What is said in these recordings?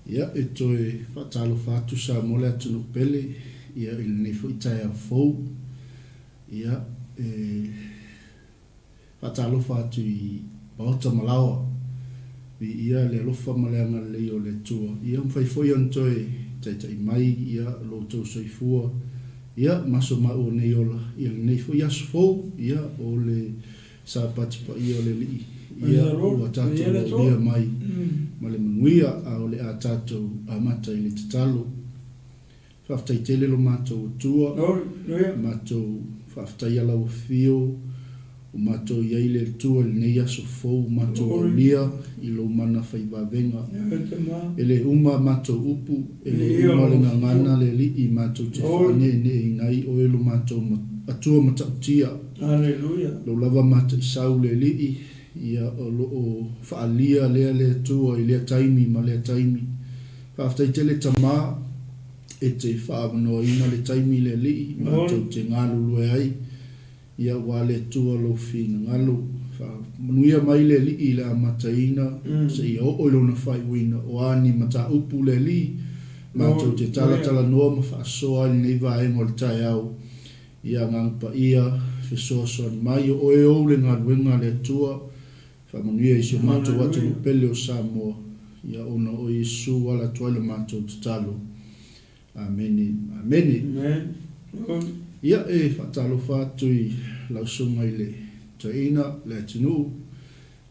Ia, e toe faatalofa atu Samoa le atunuu pele, ia, i lenei foi taeao fou. Ia, e faatalofa atu i maota ma laoa, viia le alofa ma le agalelei o le Atua. Ia, mafai foi ona toe taitai mai, ia, lo outou soifua, ia, ma so maua nei ola i lenei foi aso fou, ia, o le Sapati paia o le Alii, ia ua tatou aulia mai ma le manuia, a o le a tatou amata i le tatalo. Faafetai tele lo matou Atua, matou faafetaia lau afio, ua matou i ai le Atua i lenei aso fou, matou aulia i lou mana fai vavega. E le uma a matou upu, e le uma le gagana le Alii matou te faaneeneeina ai oe lo matou Atua matautia. Aleluia. Lou lava mataisau le Alii, ia o lo o faaalia lea le Atua i lea taimi ma lea taimi. Faafetai tele Tama e te faaavanoaina le taimi le Alii matou te galulue ai, ia aua le Atua lou finagalo. Faamanuia mai le Alii i le amataina seia oo i lona faaiuina, o a ni mataupu le Alii matou te talatalanoa ma faasoa ai lenei vaega o le taeao. Ia Agaga Paia, fesoasoani mai, o oe ou le galuega a le Atua, faamanuia i si o matou atunuu pele o Samoa, ia ona o Iesu ala atu ai la matou tatalo. Amene. Amene. Ia e faatalofa atu i lau susuga i le Toeaina, le atunuu,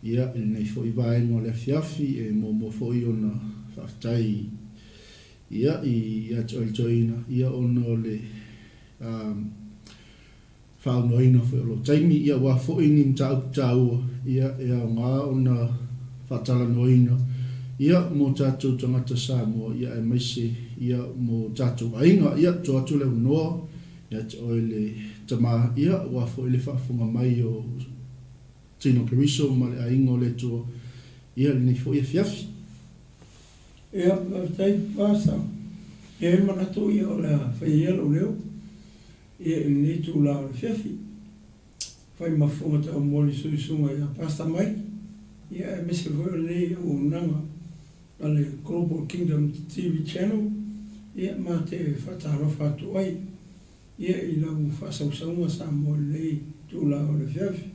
ia i lenei foi vaega o le afiafi, e muamua foi ona faafetai ia ia te oe le Toeaina, ia ona o le faauigaina foi o lou taimi, ia aua foi ni mataupu taua ia e aoga ona faatalanoaina ia mo tatou tagata Samoa ia aemaise ia mo tatou aiga. Ia tuu atu le avanoa ia te oe le tama ia aua foi le faafofoga mai o Tino Keriso ma le aiga o le Atua ia i lenei foi afiafi. Ia, faafetai Pastor. E i ai le manatu ia o le a faia ia lou leo ia i lenei itula o le afiafi. Fai ma fofoga taumolimoli suisuga ia Pastor Mike, ia aemaise foi o lenei auaunaga a le Global Kingdom TV Channel, ia ma te faatalofa atu ai ia i lau faasausauga Samoa i lenei itula o le afiafi.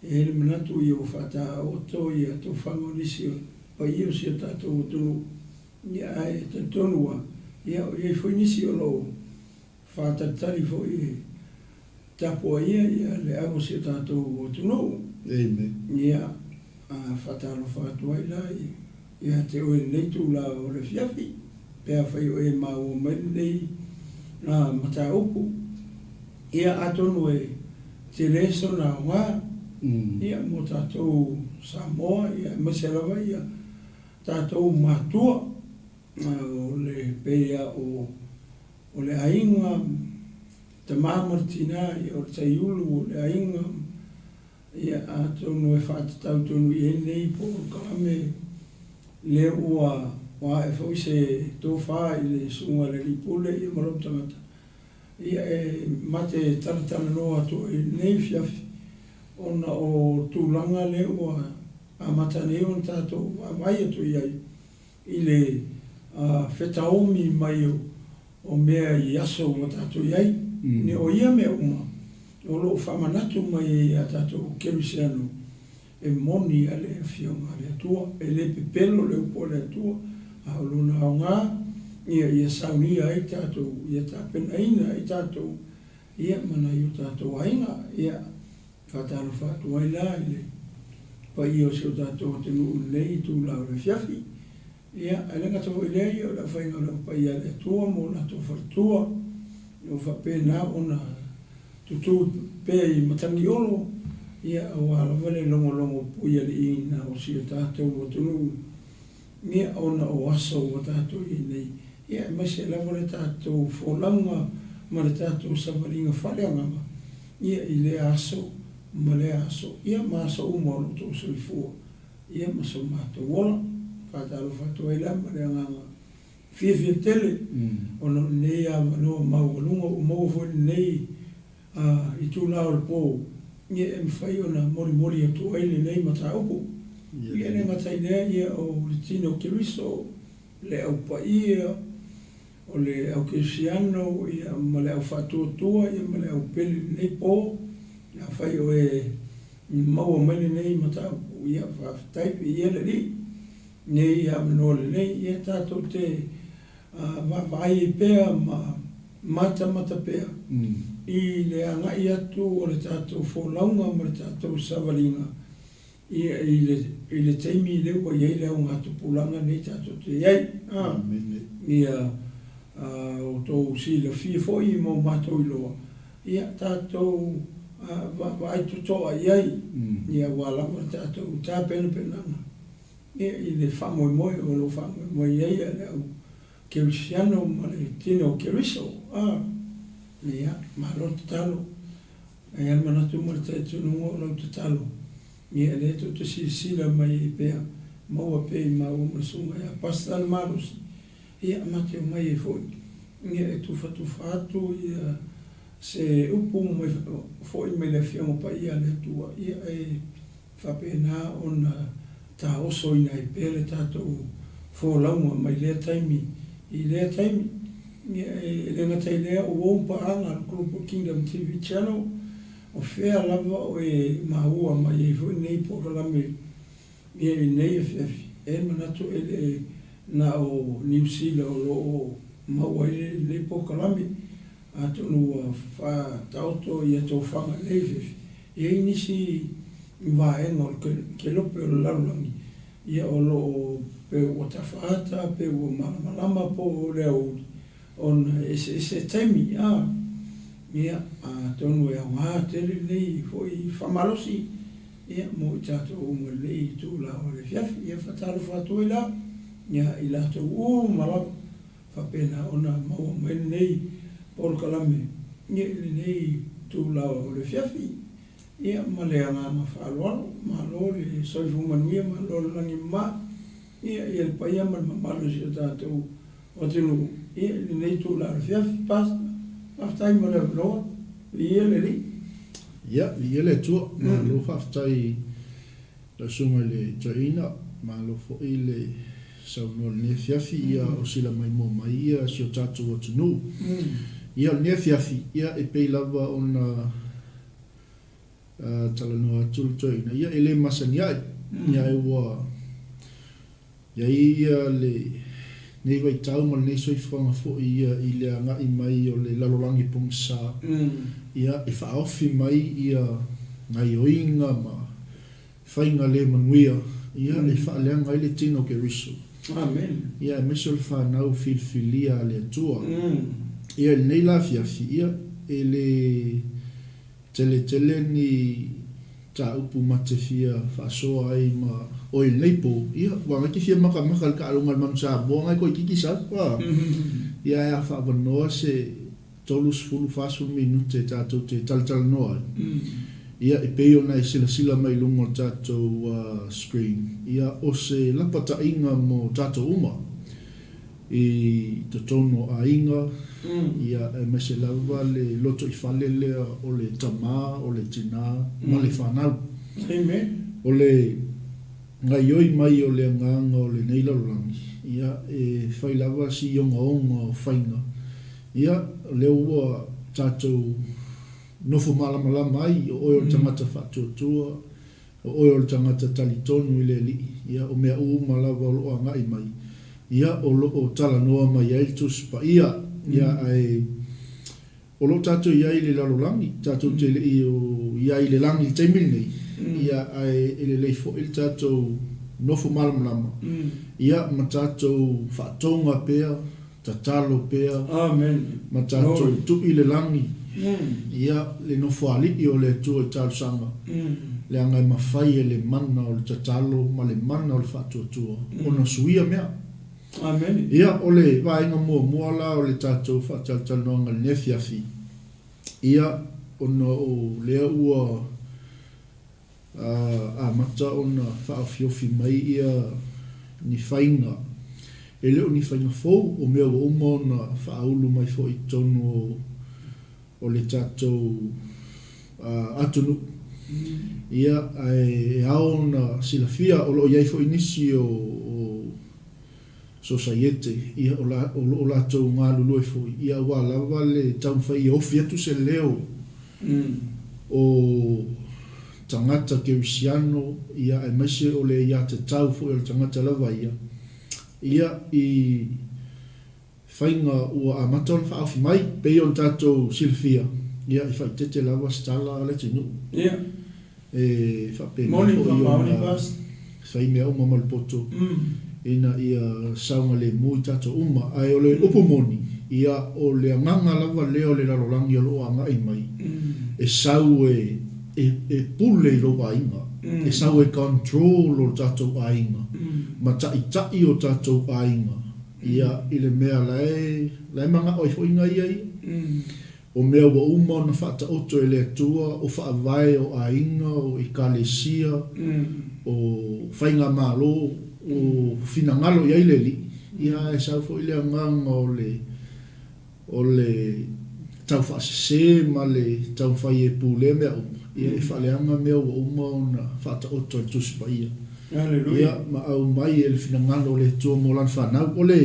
E i ai le manatu ia ua faataoto ia tofaga o nisi o paia o si o tatou atunuu, ia ae talitonu ua ia o i ai foi nisi o lo o faatalitali foi e tapuaia ia le au o si o tatou atunuu. Amen. Ia a faatalofa atu ai la ia te oe i lenei itula o le afiafi, pe afai o e maua mai lenei mataupu. Ia atonu e tele sona aoga ia mo tatou Samoa ia aemaise lava ia tatou matua o le pei a o o le aiga tama ma le tina ia o le taiulu o le aiga ia atonu e faatatau tonu i ai lenei polokalame lea ua ae foi se tofa i le susuga i le Alii Pule ia ma lou tagata Ia, e ma te talatalanoa atu ai i lenei afiafi ona o tulaga lea ua amata nei ona tatou vaavaai atu i ai i le fetaomi mai o mea i aso ua tatou i ai. O ia mea uma o lo o faamanatu mai ai ia tatou kerisiano E moni a le Afioga a le Atua, e le pepelo le upu a le Atua, a o lona aoga, ia, ia saunia ai tatou, ia tapenaina ai tatou, ia, ma nai o tatou aiga. Ia, faatalofa atu ai la i le paia o si o tatou atunuu i lenei itula o le afiafi. Ia, ae le gata foi i lea, ia, o le aufaiga o le Au Paia a le Atua ma o latou faletua, ua faapena ona tutū pea i Matagiolo, ia, aua lava le logologo puialiiina o si o tatou atunuu, ia, ona o aso ua tatou i ai nei, ia, aemaise lava le tatou folauga ma le tatou savaliga faaleagaga, ia, i lea aso ma lea aso, ia, ma aso uma o lo outou soifua. Ia ma so matou ola. Faatalofa atu ai la ma le agaga fiafia tele ona o lenei avanoa maualuga ua maua foi i lenei itula o le po e mafai ona molimoli atu ai lenei mataupu. Ia e le gata i lea, ia o le tino o Keriso. le Au Paia, o le Au Kerisiano, ia, ma le Au Faatuatua, ia, ma le Au Pele i lenei po. Afai o e maua mai lenei mataupu, ia, faafetai, viia le Alii. Nei avanoa lelei, ia tatou te vaavaai ai pea ma matamata pea i le agai atu o le tatou folauga ma le tatou savaliga i le taimi lea ua i ai le augatupulaga lenei tatou te i ai. Ia outou silafia foi ma o matou iloa, ia tatou vaavaai totoa i ai, aua lava le tatou tapenapenaga. I le faamoemoe o lo o faamoemoe i ai le au kerisiano ma le tino o Keriso. A, ia, malo tatalo. E i ai le manatu ma le talitonuga o lau tatalo, ia, lea tou te silasila mai ai pea, maua pea i maua ma le susuga ia Pastor le malosi, ia, ma te omai ai foi, ia, e tufatufa atu, ia, se upu mai, foi mai le Afioga Paia a le Atua, ia, e faapena ona taosoina ai pea le tatou folauga mai lea taimi i lea taimi. E le gata i lea, o uo ma paaga a le Global Kingdom TV Channel, o fea lava o e maua mai ai foi lenei polokalame i lenei afiafi, e manatu e le na o Niu Sila o lo o maua ai lenei polokalame, Atonu ua faataoto ia tofaga nei fefe, e i ai nisi vaega o le kelope o le lalolagi ia o lo o pe ua tafaata pe ua malamalama po o le aoauli ona e eseese taimi a. Ia, atonu e aoga tele lenei foi faamalosi ia mo i tatou uma i lenei itula o le afiafi. Ia faatalofa atu ai la ia i latou uma lava. Faapena ona maua mai lenei polokalame i lenei itula o le afiafi. Ia ma le agaga faaaloalo, malo le soifua manuia, malo le lagi mama, ia i le paia ma le mamalu o si o tatou atunuu i lenei itula o le afiafi. Pastor, faafetai mo le avanoa. Viia le Alii. Ia, viia le Atua. Malo faafetai Lau Susuga i le Toeaina, malo foi le saunoa i lenei afiafi, ia o sila maimoa mai ia si o tatou atunuu. Ia o lenei afiafi, ia e pei lava ona talanoa atu le Toeaina, ia e le masani ai, ia ae ua i ai ia lenei vaitau ma lenei soifuaga foi ia i le agai mai o le lalolagi pogisa, ia e faaofi mai ia gaioiga ma faiga le manuia ia e faaleaga ai le tino o Keriso. Amen. Ia aemaise o le fanau filifilia a le Atua. Ia i lenei la afiafi, ia e le Tele tele ni mataupu ma te fia faasoa ai ma oe i lenei po, ia, ua ngai te fia makamaka i le taaloga a le Manu Samoa ngai toeitiiti sau, a. Ia ae a faaavanoa se 30, 40 minute tatou te talatalanoa ai, ia, e pei ona e silasila mai i luga o le tatou screen, ia, o se lapataiga mo tatou uma. I totonu o aiga, ia, aemaise lava le lotoifale lea o le tama, o le tina ma le fanau. O le gaoioi mai o le agaga o lenei lalolagi, ia, e fai lava si ogaoga o faiga, ia, o lea ua tatou nofo malamalama ai, o oe o le tagata faatuatua, O oe o le tagata talitonu i le Alii, ia, o mea uma lava o lo o agai mai, ia, o lo o talanoa mai ai le Tusi Paia, ia, ae o lo o tatou i ai i le lalolagi, tatou te le i i ai i le lagi i le taimi lenei, ia, ae e lelei foi le tatou nofo malamalama, ia, ma tatou faatoga pea tatalo pea ma tatou tui le lagi, ia, le Nofoalii o le Atua i talosaga, leaga e mafai e le mana o le tatalo ma le mana o le faatuatua ona suia mea. Ia, o le vaega muamua la o le tatou faatalatalanoaga i lenei afiafi, ia, ona o lea ua amata ona faaofiofi mai ia ni faiga, e le o ni faiga fou, o mea ua uma ona faaulu mai foi i totonu o le tatou atunuu. Ia, ae e ao ona silafia, o lo o i ai foi nisi o. Sosaiete, ia, o la, o lo o latou galulue foi, ia, aua lava le taumafai ia ofi atu se leo o tagata kerisiano, ia, aemaise o le aiatatau foi a le tagata lava ia, ia, i faiga ua amata ona faaofi mai. Pei ona tatou silafia, ia, e faaeteete lava se tala a le atunuu. Ia. E faapena Moni foi faamaoni ona Pastor. fai mea uma ma le poto ina ia saogalemu i tatou uma. Ae o le upu moni, ia o le agaga lava lea o le lalolagi o lo o agai mai, e sau e e pule i lou aiga, e sau e control o tatou aiga ma taitai o tatou aiga, ia i le mea la e la e manao ai foi nai ia ia. O mea ua uma ona faataoto e le Atua, o faavae o aiga, o ekalesia, o faigamalo, o finagalo i ai le Alii, ia ae sau foi le agaga o le, o le taufaasese ma le taumafai e pulea mea uma, ia e faaleaga mea ua uma ona faataoto e le Tusi Paia. Ia, ma aumai e le finagalo o le Atua mo Lana fanau. O le.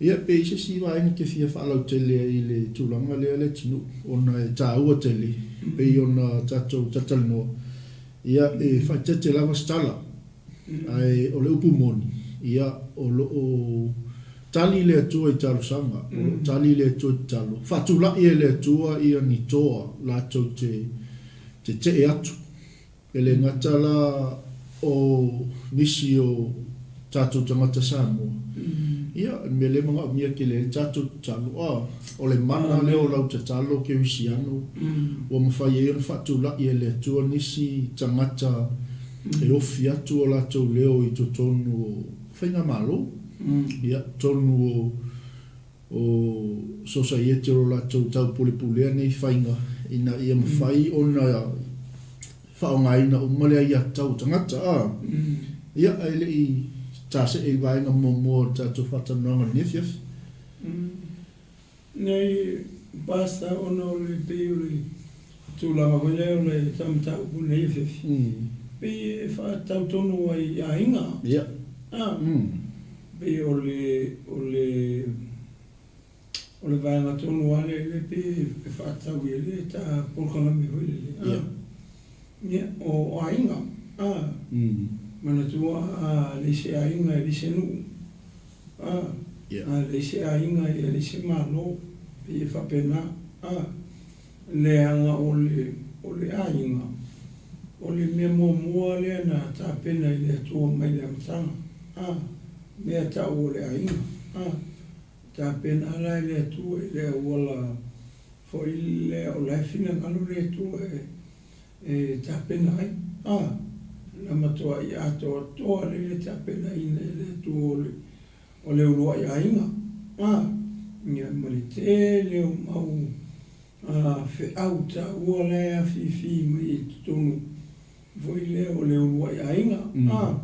Ia, pe i se isi vaega e te fia faalautele ai i le tulaga lea le atunuu, ona e taua tele, pei ona tatou talatalanoa, ia, e faaeteete lava se tala, ae o le upu moni, ia, o lo o tali le Atua i talosaga, o lo o tali le Atua i tatalo, faatulai e le Atua ia ni toa latou te tetee atu. E le gata la o nisi o tatou tagata Samoa, ia, o le mea lea e manaomia tele ai le tatou tatalo, a, o le mana lea o lau tatalo kerisiano, ua mafai ai ona faatulai e le Atua nisi tagata e ofi atu o latou leo i totonu o faigamalo, ia, totonu o o Sosaiete o lo latou taupulepulea nei faiga ina ia mafai ona faaaogaina uma le aiatatau o tagata. A, ia, ae le i tasee i le vaega muamua o le tatou faatalanoaga i lenei afiafi. Nei, Pastor, ona o le pei o le tulaga foi lea o le tau mataupu i lenei afiafi, pei e faatatau tonu ai i aiga. Ia. A. Pei o le, o le, o le vaega tonu lava lea lea pei e faatatau i ai le ta polokalame foi lele, a, ia, o aiga, a, manatua a leai se aiga e leai se nuu, a, a leai se aiga e leai se Malo, pei e faapena, a, leaga o le, o le aiga, o le mea muamua lea na tapena i le Atua mai le amataga. A, mea tau o le aiga. A, tapena la e le Atua i le auala foi lea o la e finagalo le Atua e, e tapena ai. A, na matuai atoatoa lelei le tapenaina e le Atua o le, o le uluai aiga. A, ia ma le tele o mau a, feau taua la e afifi mai i totonu foi lea o le uluai aiga, a,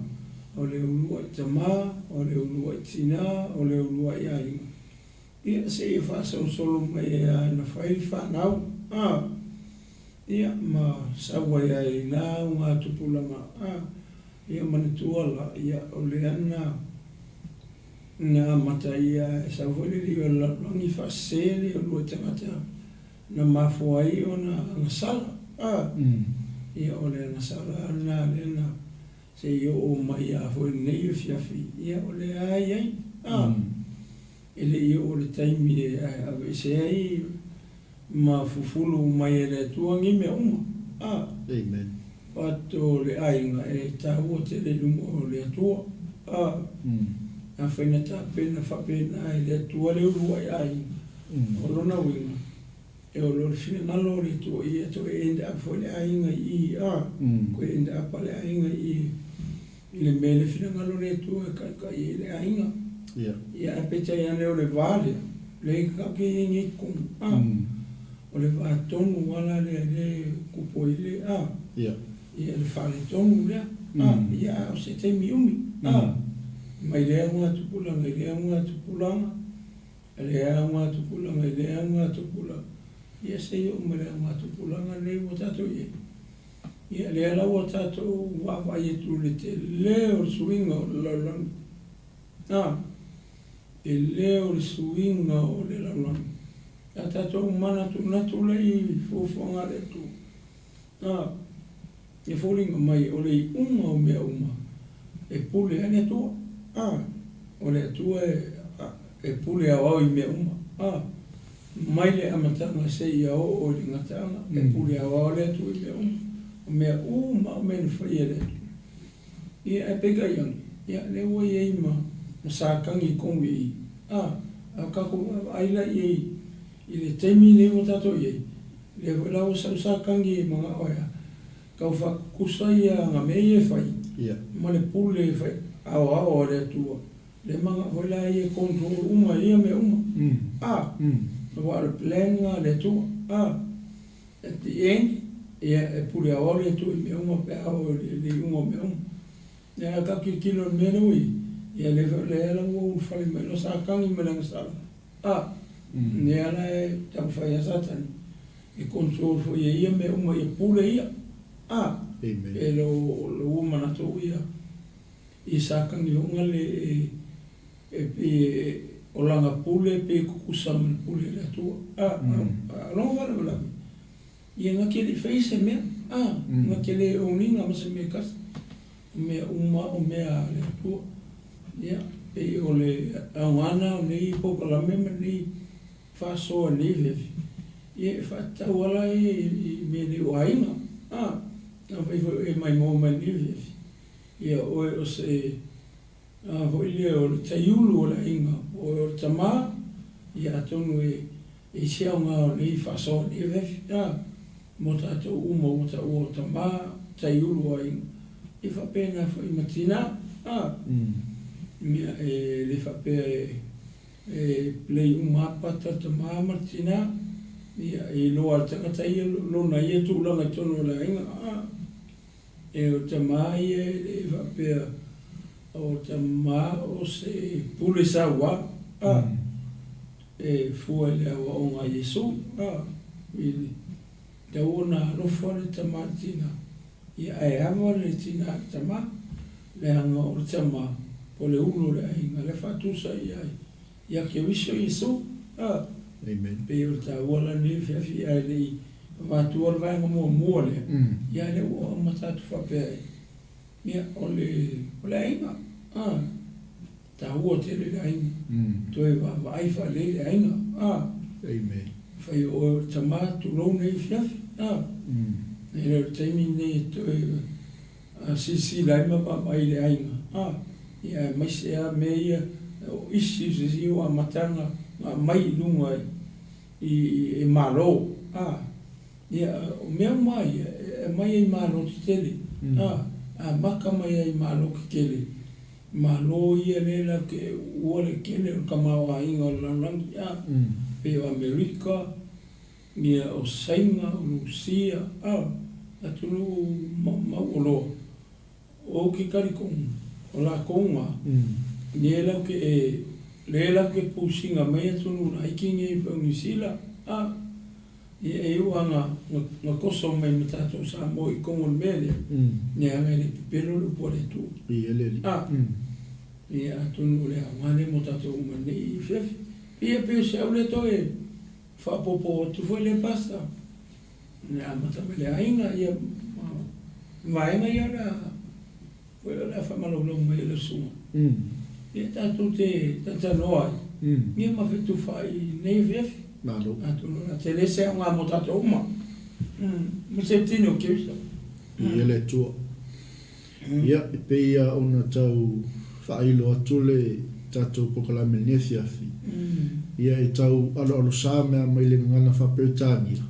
o le uluai tama, o le uluai tina, o le uluai aiga, ia seia faasolosolo mai ai lava na fai le fanau, a, ia ma sau ai lava i ina augatupulaga, a, ia manatua la, ia o lea na na amata ai ia e sau foi le alii o le lalolagi faasese le uluai tagata na mafua ai ona agasala, a, ia o le agasala lava lena lea na se i oo mai lava foi i lenei afiafi, ia o lea lava e i ai, a, e le i oo i le taimi e aveese ai ma fufulu mai e le Atua nei mea uma, a. Amen. But o le aiga e taua tele i luma o le Atua, a. Afai na tapena faapena e le Atua le uluai aiga, O lona uiga, e olo le finagalo o le Atua ia toe end up foi le aiga i i, a, toe end up le aiga i i, i le mea le finagalo o le Atua e taitai ai le aiga. Ia, ae peitai ane o le va lea, lea e tatou te i ai nei i totonu, a, o le va tonu lava la lea lea e tupu ai le, a, ia le faaletonu lea, a, ia a o se taimi umi, a, mai lea augatupulaga i lea augatupulaga, I le augatupulaga i le augatupulaga, ia se i oo mai le augatupulaga lenei ua tatou i ai. Ia lea la ua tatou vaavaai atu i le tele o le suiga o le lalolagi. A, tele o le suiga o le lalolagi. A tatou manatunatu la i fuafuaga a le Atua, a, e foliga mai o le iuga o mea uma e pule ai le Atua. A, o le Atua e pule aoao i mea uma. A, mai le amataga seia oo i le gataaga, e pule aoao le Atua i mea uma. O mea uma o mea na faia e le Atua. Ia, ae peitai ane, ia, lea ua i ai ma Satani i totonu i i. A, a o tatou vaavaai la i ai i le taimi lenei ua tatou i ai, lea foi la ua sau Satani e manao e a? Tau faatutusa ia ana mea ia e fai, ma le pule e fai aoao a le Atua. Lea e manao foi la ia e control uma ia mea uma. A, aua o le plan lena a le Atua. A. At the end, ia, e pule aoao le Atua i mea uma pe a oo i le iuga o mea uma. Ia, a tatou tilotilo i le mea lea ua i ai, ia lea foi lea la ua ulufale mai loa Satani ma le agasala. A, lea la e taumafai lava Satani e control foi e ia mea uma ia pule ia. A, e le o ua manatu ia i Satani foi na le e E pei e o lana pule pei e tutusa ma le pule a le Atua. A, a, a lona faalavelave, ia na te le i faia se mea, a, na te le own ina ma se mea e tasi. O mea uma o mea a le Atua. Ia, pei o le aoga na o nei polokalame ma nei faasoa i nei afiafi, ia e faatatau ala i mea nei o aiga. A, afai foi o e maimoa mai i lenei afiafi, ia oe o se A foi lea o le taiulu o le aiga po o le tama, ia atonu e i ai se aoga o lenei faasoa i lenei afiafi, a, mo tatou uma ua taua o tama, taiulu o aiga, ia faapena foi ma tina, a, mea e le faapea e play uma lava pata le tama ma le tina, ia e iloa e le tagata ia lona ia tulaga i totonu o le aiga, a. E o tama ia e le faapea o tama o se pule saua a, e fua i le aoaoga a Iesu a, i le tau ona alofa le tama i le tina, ia ae ava le tina i le tama, leaga o le tama o le ulu o le aiga lea faatusa i ai Ia Keriso Iesu, a. Amen. Pei o le taua la lenei afiafi ae le i avatua le vaega muamua lea, ia lea ua amata atu faapea ai, ia o le, o le aiga, a, taua tele le aiga, toe vaavaai faalelei le aiga, a. Amen. Afai o oe o le tama, tulou nei afiafi, a. E le o le taimi lenei e toe A silasila ai ma vaavaai i le aiga, a, ia aemaise lava mea ia o issues ia ua amata ona aumai i luga i Malo, a, ia o mea uma lava ia e aumai ai i Malo tetele, a, amata mai ai i Malo tetele, Malo ia lea latou te uua le tele o le tamaoaiga o le lalolagi, a, pei o Amerika, Ia o Saina, o Lusia, a, atunuu mauoloa, ou te talitonu, o latou na, lea latou te, lea latou te pusiga mai atunuu laiti nei pei o Niu Sila, a, ia e iu lava na, na toso mai ma tatou Samoa i totonu o le mea lea, leaga e le pepelo le upu a le Atua. A, ia atonu o le aoga lea mo tatou uma i lenei afiafi. Ia pei o se au lea toe. Faaopoopo atu foi lea Pastor, le amata mai le aiga, ia ma vaega ia o le a foi o le a faamalaulau mai e lau susuga. Ia tatou te talatalanoa ai, ia ma fetufaai i lenei afiafi. Malo. Atonu o le a tele se aoga mo tatou uma. Ma se tino o Keriso. Viia le Atua. Ia, e pei lava ona tau faailo atu le tatou polokalame i lenei afiafi, ia e tau aloalosa mea mai le gagana faa-Peretania,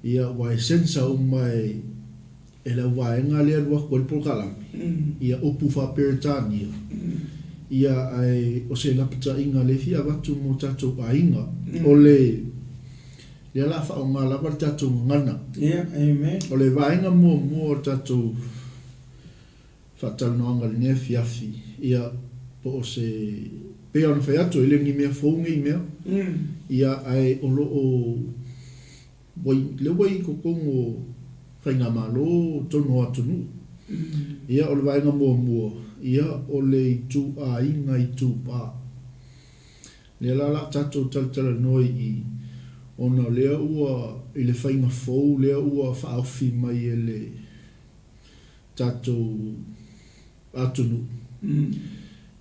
ia ua e censor uma e e le auvaega lea e alu atu ai le polokalame, ia upu faa-Peretania, ia ae o se lapataiga lea e fia avatu mo tatou aiga, o le Lea la faaaoga lava le tatou gagana. Yeah, amen. O le vaega muamua o le tatou faatalanoaga i lenei afiafi, ia, po o se, pei ona fai atu, e le o ni mea fou nei mea, ia, ae o lo o, ua i, lea ua i totonu o faigamalo, totonu o atunuu. Ia, o le vaega muamua, ia, o le ituaiga itupa. Lea la o le a tatou talatalanoa i i, ona o lea ua, i le faiga fou lea ua faaofi mai e le tatou atunuu,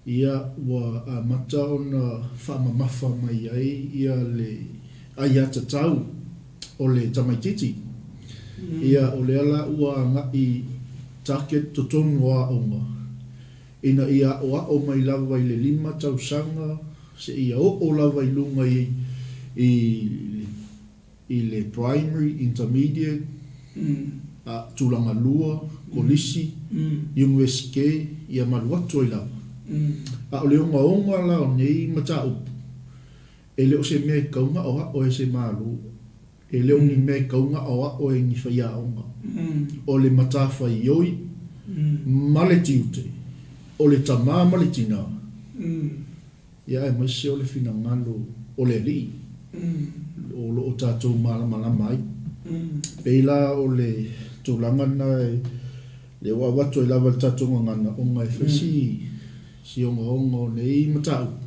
ia, ua amata ona faamamafa mai ai ia le aiatatau o le tamaitiiti. Ia, o lea la ua agai target totonu o aoga, ina ia aoao mai lava i le 5 tausaga seia oo lava i luga i i le primary, intermediate, tulaga lua, kolisi, iunivesite, ia ma alu atu ai lava. A o le ogaoga la o nei mataupu, e le o se mea e tatau ona aoao e se Malo. E le o ni mea e tatau ona aoao e ni faiaoga. O le matafaioi ma le tiute o le tama ma le tina, ia aemaise o le finagalo o le Alii o lo o tatou malamalama ai. Pei la o le tulaga lena lea ua avatu ai lava i le tatou gagana ona e fai si ogaoga o nei mataupu.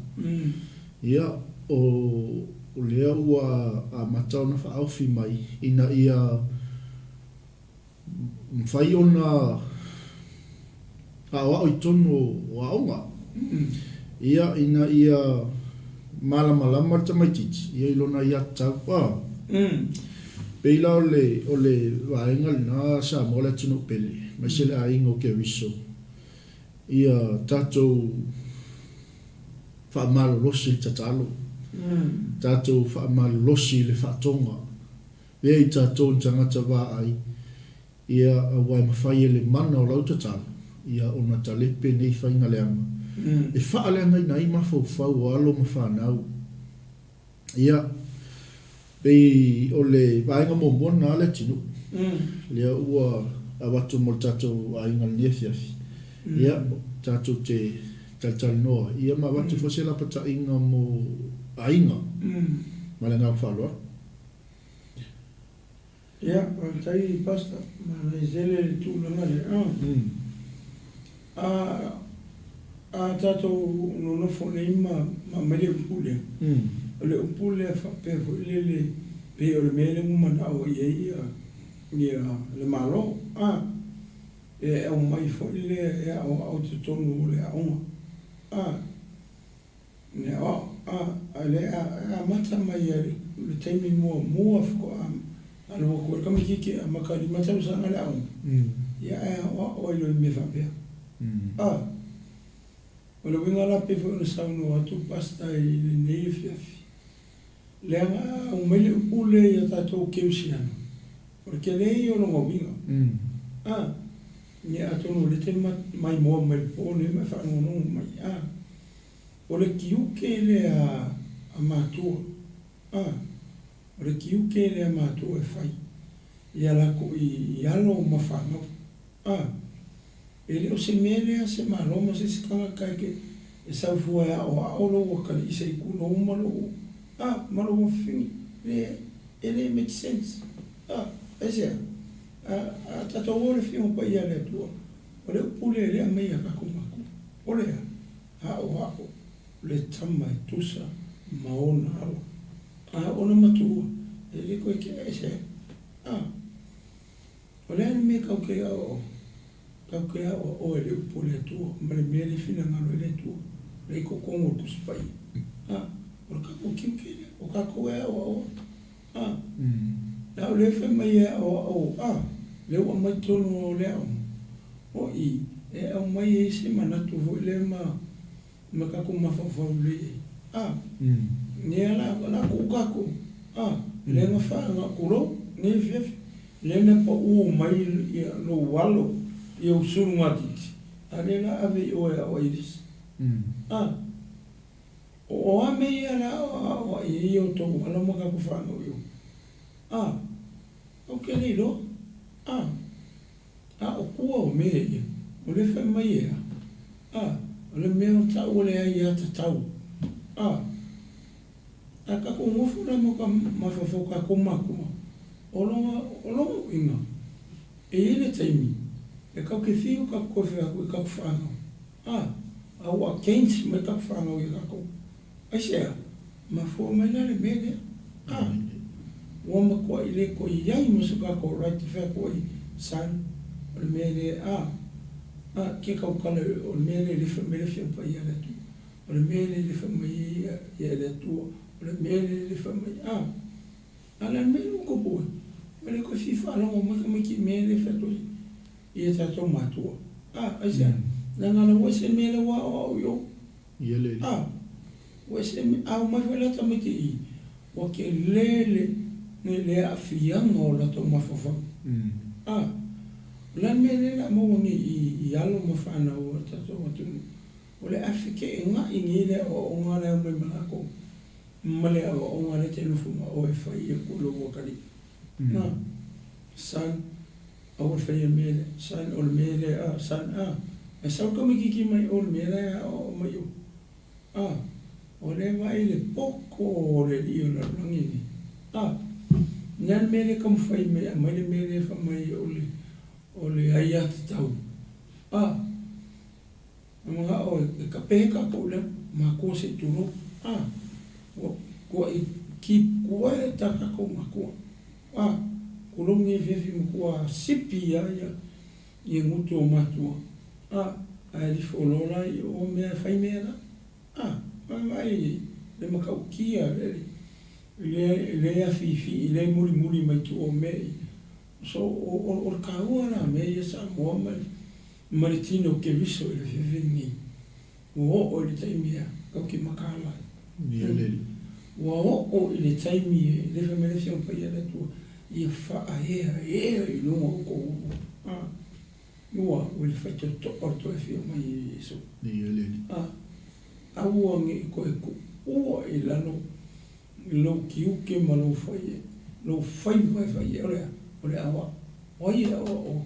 Ia, o lea ua amata ona faaofi mai ina ia mafai ona aoao i totonu o aoga, ia, ina ia malamalama le tamaitiiti ia i lona aiatatau. A pei la o le o le vaega lena Samoa le atunuu pele, aemaise le aiga o Keriso, ia tatou faamalolosi i le tatalo, tatou faamalolosi i le faatoga. Lea i tatou ni tagata vaai, ia, aua e mafai e le mana o lau tatalo, ia, ona talepe nei faiga leaga, e faaleagaina ai mafaufau o alo ma fanau. Ia, pei o le vaega muamua lena le atunuu, lea ua avatu mo le tatou aiga i lenei afiafi. Ia, tatou te talatalanoa ai, ia ma avatu foi se lapataiga mo aiga. Ma le agaga faaaloalo. Ia, faafetai Pastor, manaia tele le tulaga lea. A, a tatou nonofo nei ma aumai le upu lea, o le upu lea faapea foi lele, pei o le mea lea ua manao i ai ia le Malo, a, e aumai foi lea e aoao i totonu o le aoga, a. Le aoao, a, le e amata mai lava i le taimi muamua faatoa alu atu ai le tamaitiiti e amata i le 5 tausaga le aoga, ia ae aoao ai loa i mea faapea. A, o le uiga la pei foi ona saunoa atu Pastor i lenei afiafi, leaga a aumai le upu lea ia tatou kerisiano, o le tele ia o lona uiga. A, ia atonu o lea e te maimoa mai i le po lenei ma e faalogologo mai, a. O le tiute lea a matua, a, o le tiute lea a matua e fai ia latou i alo ma fanau, a. E le o se mea lea se Malo ma se isi tagata e te e sau fua e aoao lou atalii se i tulou ma lou, a, ma lou afafine. Leai, e le make sense, a. Aisea? A, a tatou o i le Afioga Paia a le Atua, o le upu lea e le aumaia e tatou matua, o le a? Aoao le tama e tusa ma ona ala. A ona matua, e le toe tea ese ai. A, o le a le mea tau te aoao? Tau te aoao e le upu a le Atua ma le mea le finagalo ai le Atua, lea i totonu o le Tusi Paia. A, o le tatou tiute lea, o tatou e aoao atu. A, a o lea fai mai e aoao, a, lea ua aumai totonu o le aoga, o i, e aumai ai se manatu foi lea ma, ma tatou mafaufau lelei ai. A, lea la, la tuu tatou, a, lea na fa, na tulou, nei afiafi, lea na pau mai ia lou alo i ou sulugatiti, a lea la ave i o e aoai i le isi. A. O a mea ia la aoaoai ai outou alo ma tatou fanau i o? A, ou te le iloa. A, a o tua o mea ia, o lea fai mai e a? A, o le mea o tau o le aiatatau. A, a tatou nofo la ma mafaufau tatou matua, o lona, o lona uiga, e i ai le taimi. E kau ke fiu kaku koe whai aku i kaku whanau. A, a ua against mai kaku whanau i a kakou. Aisea? Mafua mai la le mea lea. A, ua matua i le koe iai ma so kakou right te whai aku ai, son, o le mea lea, a, a, ke kau kala o le mea lea le wha mai le whia pai ia le Atua. O le mea lea le wha mai ia le Atua. O le mea lea le wha mai, a, A le mea lea ua tupu ai, ua le toe fia faalogo mai tamaiti i mea lea e fai atu ai i a tatou matua. A, aisea? Leaga la ua ese le mea lea ua aoao i o. Ia le alii. A, ua ese le mea, a omai foi la tamaiti i i, ua tele le, le, le aafiaga o latou mafaufau. A, o le a le mea lea o le a maua nei i, i alo ma fanau a le tatou atunuu? O le a feteenai nei le aoaoga la e omai ma latou. Ma le aoaoga lea te nofo ma oe e fai aku lou atalii. Na, son, aua le faia mea lea, son, o le mea lea, a, son, a. Ae sau le tamaititi mai o le mea la e aoao mai o. A, o lea e vaai le poto o le alii o le lalolagi nei. A, o le a le mea lea e taumafai mai e aumai le mea lea e fai mai o le, o le aiatatau. A. E manao e kapehe kakou lea makua se i tulou. A, ua kuaʻi keep quiet a kakou makua. A, kulou nei afiafi makua sipi ia ia ia gutu o matua. A, ae lifo loa la i o mea e fai mea la. A, vaavaai le matautia le le le afifi le mulimuli mai tua o mea ia. So o o le taua la mea ia Samoa ma le Ma le tino o Keriso i le afiafi lenei, ua oo i le taimi e kau ke makaala ai. Ua oo i le taimi e lefa mai le Afioga Paia a le Atua, ia faaeaea i luga o kou ulu. A, ua ua le faitotoa le toe afio mai e Iesu. A, aua ne i toe tuua i lalo lou tiute ma lou fai, lou faiva e fai ai. O le a? O le aoao. O ai e aoaoa?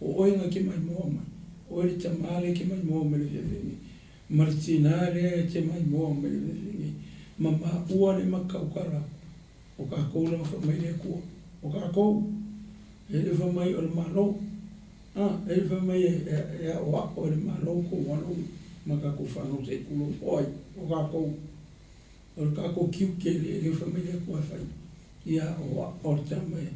O oe na te maimoa mai, oe le tamā lea e te maimoa mai le fefe nei, ma le tinā lea e te maimoa mai le fefe nei, ma maua lea ma tautala aku, o tatou lava fai mai le Atua, o tatou, e le fai mai o le Malo, a, e le fai mai e aoao e le Malo tou alo ma tatou fanau se i tulou, o ai? O tatou, o le tatou tiute lea, e le fai mai le Atua e fai, ia aoao le tama e.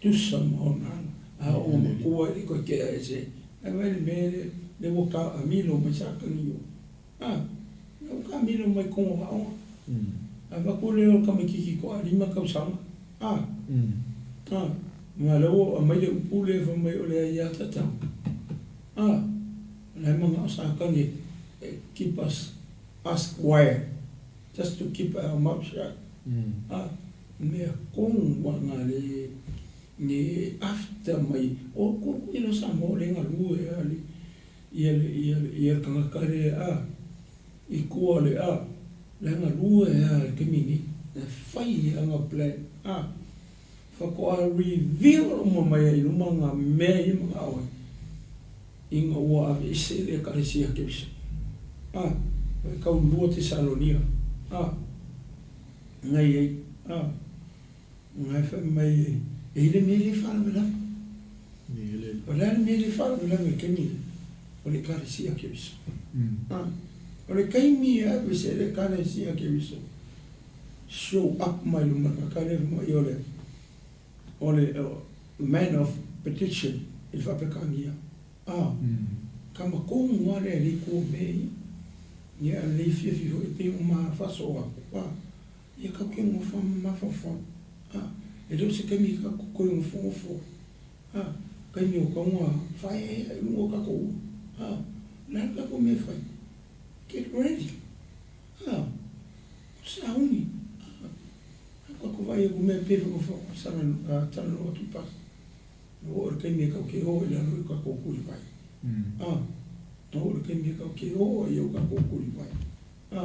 Tusa ma ona ala, a o matua e le toe tea ese. Ae vaai le mea lea, lea ua taamilo mai Satani o. A, lea ua taamilo mai tonu o aoga. Avatu lea o le tamaititi toalima tausaga. A, a, ma lea ua aumai le upu lea fai mai o le aiatatau. A, o la e manao Satani e keep us, us quiet, just to keep our mouth shut. A. Mea kong wa nga le ne after mai o ko ko ilo Samoa le galue a le ia le ia le ia tangata le a i kua le a le galue a le taimi nei e fai a nga plan a faatoa reveal uma mai ai i luma nga mea ia manao ai ina ua aveese le Ekalesia Keriso a e kaulua Tesalonia a. Ngai ai, a, ngai fai mai e, e i le mea le faalavelave. O le a le mea le faalavelave i le taimi lea? O le Ekalesia Keriso. A, o le taimi e ave se le Ekalesia Keriso, show up mai luma o le tagata lea fai mai o le, o le man of prediction i le Faapekania. A, ka matonu lava lea e le i tua o mea ia. Ia, a le fiafi foi e pei o ma faasoa atu, a, ia tatou te nofo ma mafaufau, a, e le o se taimi tatou te toe nofonofo ai, a, taimi o tau na faaeaea i luga o tatou ulu, a, o le a le tatou mea e fai? Get ready, a, o sauni, a, tatou vaai atu mea pei foi ona talanoa atu i pasi. Ua oo le taimi e tau ke o i lalo i kakou tuliwai. A, ua oo le taimi e tau ke o ai au kakou tuliwai. A,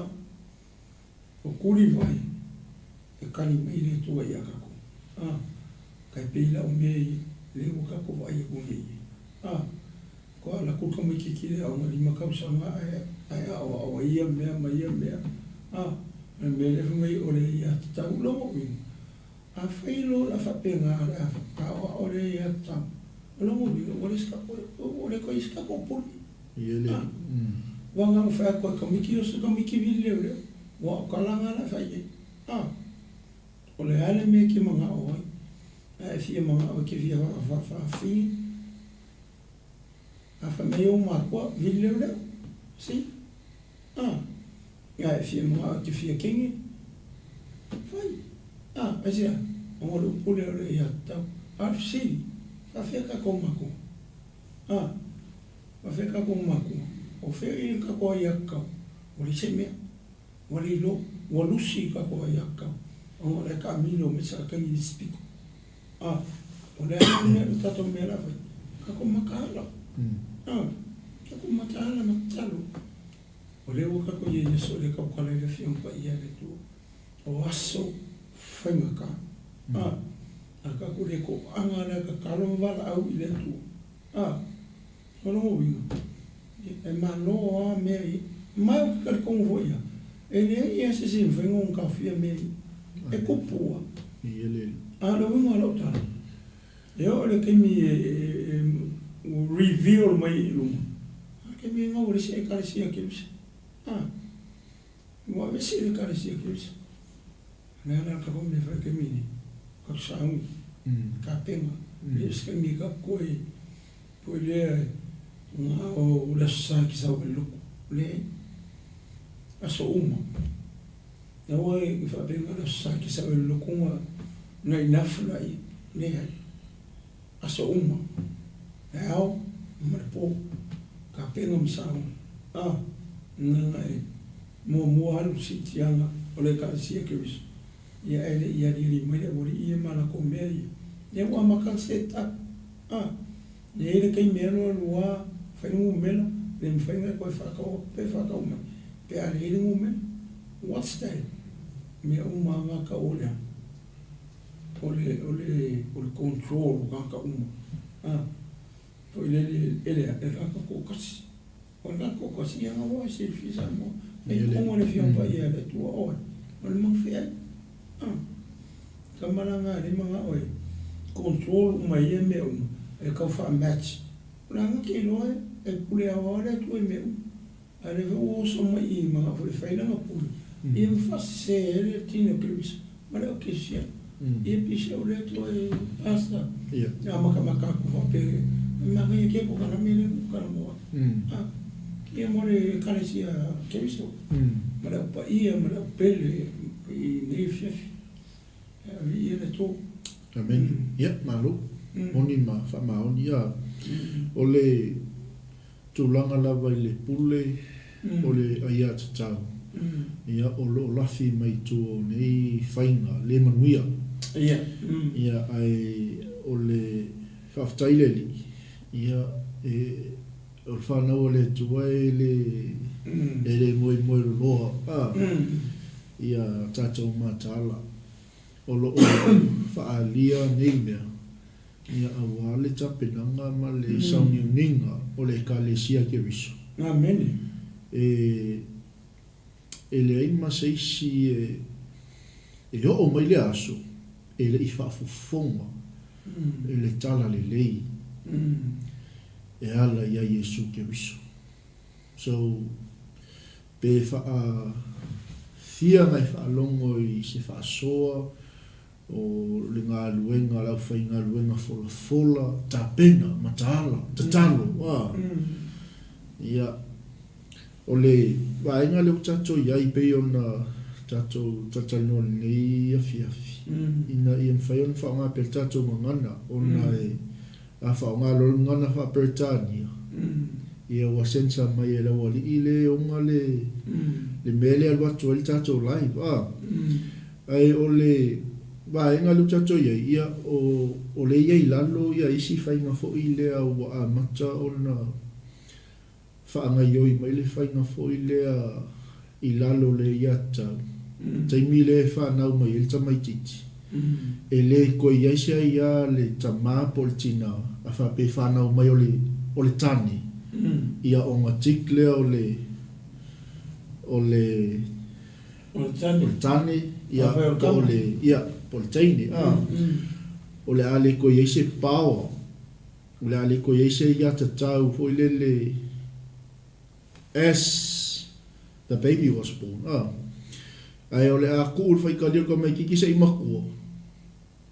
o tuliwai e kali mai le Atua ia kakou. A, kai pei la o mea ia, lea ua kakou vaai aku nei ia. A, ko ala ku tamaititi le aoga 5 tausaga ae, ae aoao ai ia mea ma ia mea. A, o le mea lea fai mai o le aiatatau lona uiga, Afai loa o le a faapena o le a aoao lea ia tatau. O lona uiga, ua leai se tatou, ua le toe i ai se tatou pule. Ia le. A, ua na ona fai atu lava e tamaiti o se tamaiti vili leoleo, aua o tala na la e fai i ai. A, o le a le mea e te manao ai, a e fia manao e te fia faafine, a fai mai ou matua, vili leoleo. See? A, a e fia manao e te fia kenge, fai. A, aisea? Ona o le upu lea o le aiatatau. A o le fesili, faafefea tatou matua? A, faafefea tatou matua? O fea i le tatou aiatatau? Ua leai se mea. Ua le iloa. Ua lusi le tatou aiatatau ona o la e taamilo mai Satani i le isi pito. A, o le a la le mea, le tatou mea la fai? Tatou mataala. A, tatou mataala ma tatalo. O lea ua tatou i ai i aso e le tautala ai le Afioga Paia a le Atua. O aso faigata. A, a tatou le toaga la e tatalo ma valaau i le Atua. A, o lona uiga, e malo lava mea ia. Ma ou te talitonu foi lava, e leai lava se isi e mafai ona taofia mea ia. E tupu lava. A o le uiga o lau tala, e oo i le taimi e reveal mai ai i luma, a o le taimi lena ua leai se Ekalesia Keriso. A, ua aveese le Ekalesia Keriso. O le a la le tatou mea e fai i le taimi lenei? Tatou sauni, tapena, e le o se taimi e tatou toe foi lea na o le Aso Sa e te sau ai i le lotu. Leai. Aso uma. Aua e faapea na o le Aso Sa e te sau ai i le lotu na enough laia. Leai. Aso uma. Le ao ma le po. Tapena ma sauni. A, leaga e muamua alu siitiaga o le Ekalesia Keriso, ia ae le i aliali mai le aualii ia ma latou mea ia. Ia ua amata ona set up. A, e i ai le taimi e alu alu lava fai le numera, le mafai ona e toe faatau atu pe faatau mai pe a leai le numera. What's that? Mea uma lava na tau o le a? O le, o le, o le control o tagata uma. A, foi lele e le a? E le tagata toatasi. O le tatou tasiaga ua e silafia Samoa, e i totonu o le Afioga Paia a le Atua oe, o le magafeai. A, tama la na e le manao e control uma i ia mea uma, e tau faa-match. O le a na te iloa e pule aoao le Atua i mea uma. A o lea foi ua oso mai i i manao foi e fai lana pule, ia ma faasese ai le tino o Keriso ma le aukesiano. Ia pei se o lea toe pastor a matamata atu faapea e manaia kea ko kana mea lea na ou talanoa ai. A, ia mo le Ekalesia Keriso ma le au paia ma le au pele i nei afiafi. E viia le Atua. Amene. Ia, malo. Moni ma faamaoni. Ia, o le tulaga lava i le pule o le aiatatau, ia, o lo o lafi mai tua o nei faiga le manuia. Ia, ae o le faafetai i le Alii, ia, e, o le fanau a le Atua e le, e le moemoe loloa, a, ia tatou mataala o lo o faaalia nei mea. Ia aua le tapenaga ma le sauniuniga o le Ekalesia Keriso. Amene. E, e leai ma se isi e, e oo mai lea aso e le i faafofoga i le Tala Lelei e ala iā Iesu Keriso. So, pe faa fia na e faalogo i se faasoa O le galuega a le aufaigaluega folafola, tapena, mataala, tatalo, a. Ia, o le vaega lea ua tatou i ai pei ona tatou talatalanoa i lenei afiafi, ina ia mafai ona faaaoga pea le tatou gagana, ona e, a faaaoga loa le gagana faa-Peretania, ia ua censor mai e le aualii le ona le, le mea lea e alu atu ai le tatou live, a. Ae o le vaega lea ua tatou i ai, ia, o, o lea e i ai i lalo ia isi faiga foi lea ua amata ona faagaioi mai le faiga foi lea i lalo o le aiatatau, taimi lea e fanau mai ai le tamaitiiti, e le toe i ai se aia a le tama po o le tina a faapea e fanau mai o le, o le tane, ia ona tick lea o le, o le. O le tane. O le tane, ia, po o le, ia, po o le teine, a. O le a le toe i ai se power O le a le toe i ai se aiatatau foi lele as the baby was born, a. Ae o le a tuu le faitalia o le tamaititi se i matua,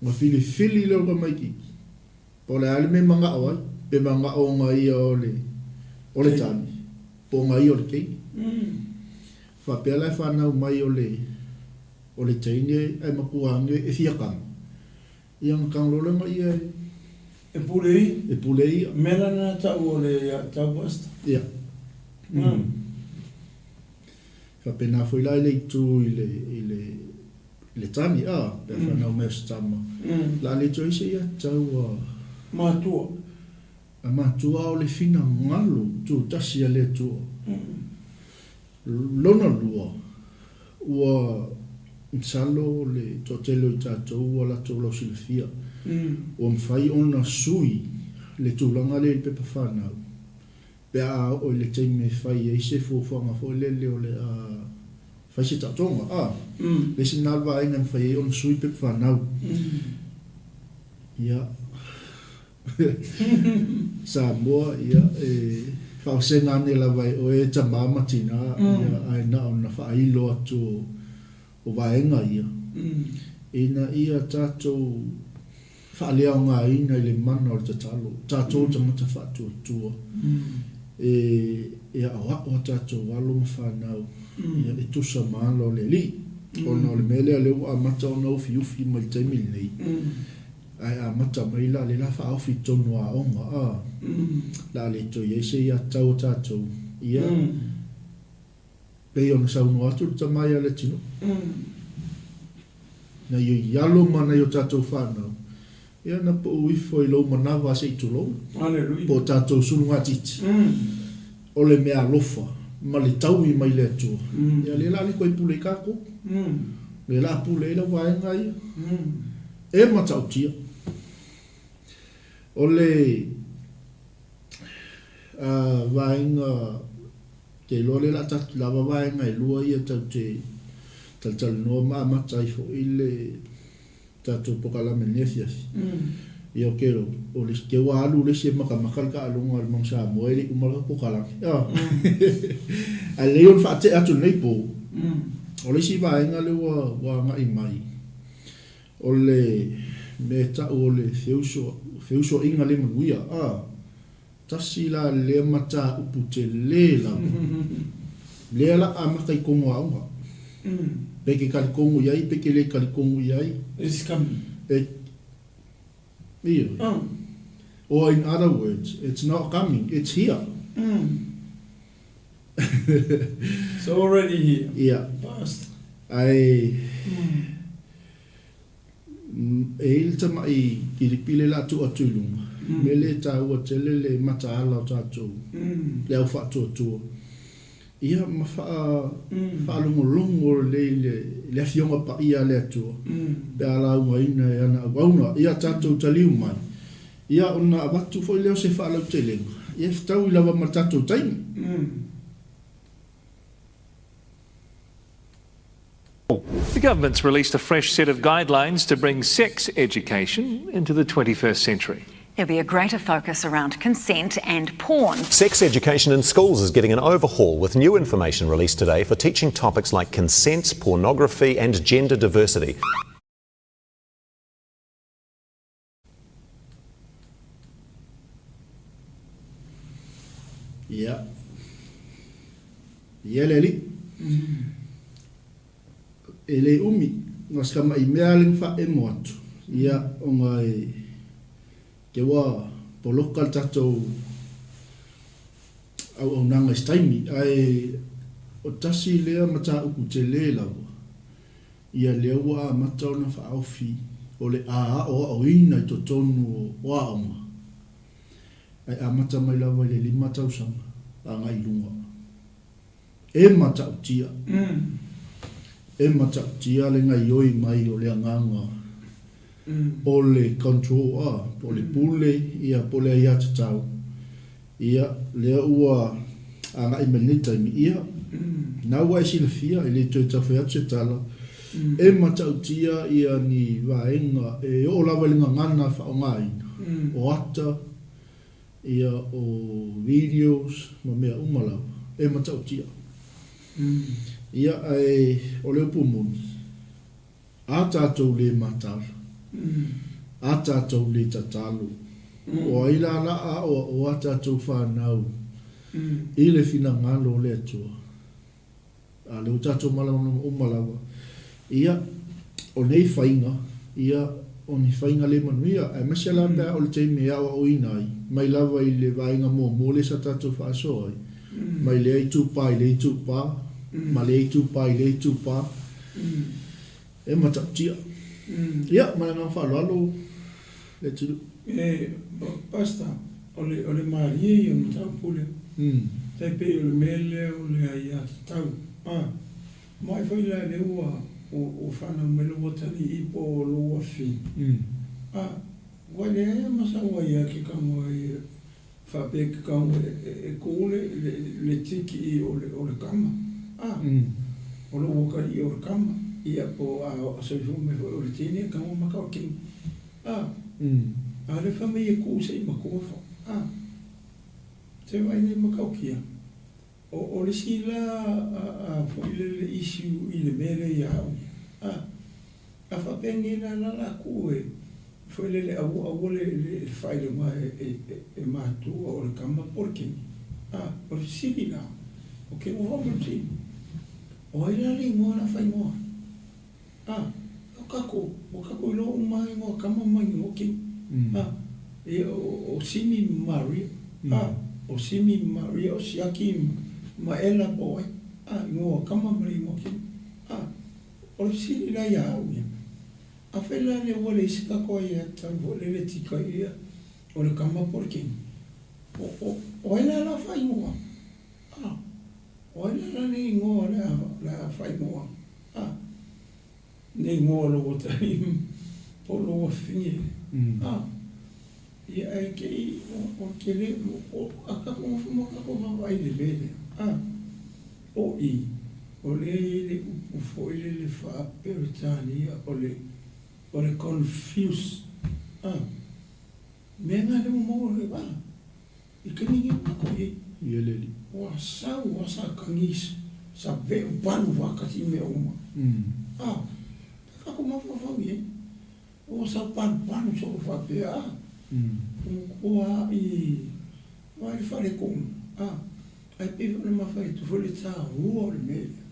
ona filifili lea o le tamaititi, po o le a le mea e manao ai, pe manao ona ia o le, o le tane, po o ona ia o le teine. Faapea la e fanau mai o le, o le teine ae matua ane e fia tama. Ia ona tago loa lea ma ia e. E pule ia. E pule ia. Mea la na tau o le ia tau pastor. Ia. Mm. Faapena foi la i le itu i le, i le, i le tani, a, pe a whanau mai o se tama. La le toe se ia tau a. Matua. A matua o le finagalo tutasi a le Atua. Lona lua, ua masalo le toatele o i tatou ua latou lausilafia, ua mafai ona sui le tulaga lea i le pepa fanau pe a oo i le taimi e fai ai se fuafuaga foi lele o le a fai se taotoga. A, le isi lena o le vaega e mafai ai ona sui le pepa fanau. Ia. Samoa, ia, e faavasega ane lava e oe e tama ma tina, ia, ae na ona faailo atu o vaega ia, ina ia tatou faaleaogaina i le mana o le tatalo, tatou tagata faatuatua, e aoao a tatou alo ma fanau, ia, e tusa ma ala o le Alii. Ona o le mea lea, lea ua amata ona ufiufi mai le taimi lenei, Ae amata mai la le la faaofi i totonu o aoga, a, la a le toe i ai se iatau a tatou, ia, pei ona saunoa atu le tama ia Leatinuu, nai oi alo ma nai o tatou fanau, ia na pau ifo i lou manava se i tulou, po o tatou sulugatiti, o le mea alofa ma le taui mai le Atua, ia lea la a le toe pule i tatou, lea la a pule ai lau vaega ia. E matautia. O le vaega, te iloa lea o le a tatou lava vaega e lua ia tatou te talatalanoa ma amata ai foi le tatou polokalame i lenei afiafi. Ia ou te iloa, o le isi, te ua alu le isi e matamata le taaloga a le Manu Samoa e le i uma le polokalame. Ae lelei ona faatea atu i lenei po, o le isi vaega lea ua agai mai, O le mea e tau o le feusoaiga le manuia, a, tasi la lea mataupu tele lava, lea la amata i tonu aoga. Pe ke talitonu i ai, pe ke le talitonu i ai. It's coming. E, ioe. Or in other words, it's not coming, it's here. It's already here. Ia. Past. Ae, e i ai le tamai kilipi lea o le a tuu atu i luga, mea lea e taua tele le mataala o tatou, le au faatuatua, ia ma faalogologo lelei i le Afioga Paia a le Atua pe a laugaina e ana auauna. Ia tatou taliu mai, Ia ona avatu foi lea o se faalautelega, ia e fetaui lava ma le tatou taimi. The government's released a fresh set of guidelines to bring sex education into the 21st century. There'll be a greater focus around consent and porn. Sex education in schools is getting an overhaul with new information released today for teaching topics like consent, pornography and gender diversity. Ia. Ia le alii. E le umi, na o si tama'i mea lava le na faaemo atu, ia, ona e, te ua poloka le tatou auaunaga i se taimi, ae o tasi lea mataupu tele lava, Ia lea ua amata ona faaofi o le a aoaoina i totonu o aoga, ae amata mai lava i le lima tausaga agai i luga. E matautia, e matautia le gaioi mai o le agaga o le control, a, po o le pule, ia, po o le aiatatau. Ia, lea ua agai mai lenei taimi, ia, na ua e silafia, e le toe tau fai atu se tala, e matautia ia ni vaega e oo lava i le gagana faaaogaina, o ata, Ia, o videos ma mea uma lava e matautia. Ia, ae o le upu moni, a tatou le mataala, a tatou le tatalo, o ai la la aoaoa a tatou fanau i le finagalo o le Atua? A lea ua tatou malamalama uma lava, ia, o nei faiga, ia, o ni faiga le manuia, aemaise la pe a o le taimi e aoaoina ai, mai lava i le vaega muamua lea sa tatou faasoa ai, mai lea itupa i lea itupa, ma lea itupa i lea itupa, e matautia. Ia, ma le agaga faaaloalo, Leatinuu. E, Pastor, o le, o le malie ia o le mataupu lea. Tai pei o le mea lea o le aiatatau. A, ma ai foi la lea ua, ua, ua fanau mai lou atalii po o lou afafine. A, ua leai lava ma sau aia ke kago e, faapea ke kago e, e, e ku le, le, le tiki i o le, o le kama. A, o lou atalii o le kama, ia po a soifua mai foi o le teine e kago maka o le kini. A, a le fai mai e kuu se i matua fa, a, se vaai nei matautia. O, o le isi la a, a foi le le issue i le mea lea ia au ia, a, a faapea nei la la la kuu e, foi lele aua, aua le, le faailoga e, e, e, e matua o le kama po o le kini. A, o le fesili la, o ke ua ma le fesili, o ai la le igoa o le a faaigoa ai? A, o kakou, ua kakou iloa uma lava igoa kama ma igoa kini. A, ia, o, o Simi ma Maria. A, o Simi ma Maria, o Siaki ma Ela po o ai. A, igoa kama ma le igoa kini. A, o le fesili la ia au ia, afai la lea ua leai se kakou aiatatau foi lele tika ia o le kama po o le kini, o, o, o ai la la faaigoa? A, o ai la la le igoa o le a, le a faaigoa? A, le igoa o lou atalii po o lou afafine. A, ia ae te i, o, o tele, o, a tatou nofo ma tatou vaavaai i le mea lea, a, o i, o lea e i ai le upu foi lele faa-Peretania o le, o le confuse, a, mea na lea ua maua ai, a. I taimi nei ua tatou i ai. I eleli. Ua sau a sa tagi sa veu palu faatasi i mea uma. A, ta tatou mafaufau i ai. Ua sau palupalu soo faapea a. Ua i ua i le faletonu a. Ae pei foi ona mafai atu foi le taua o le mea lea.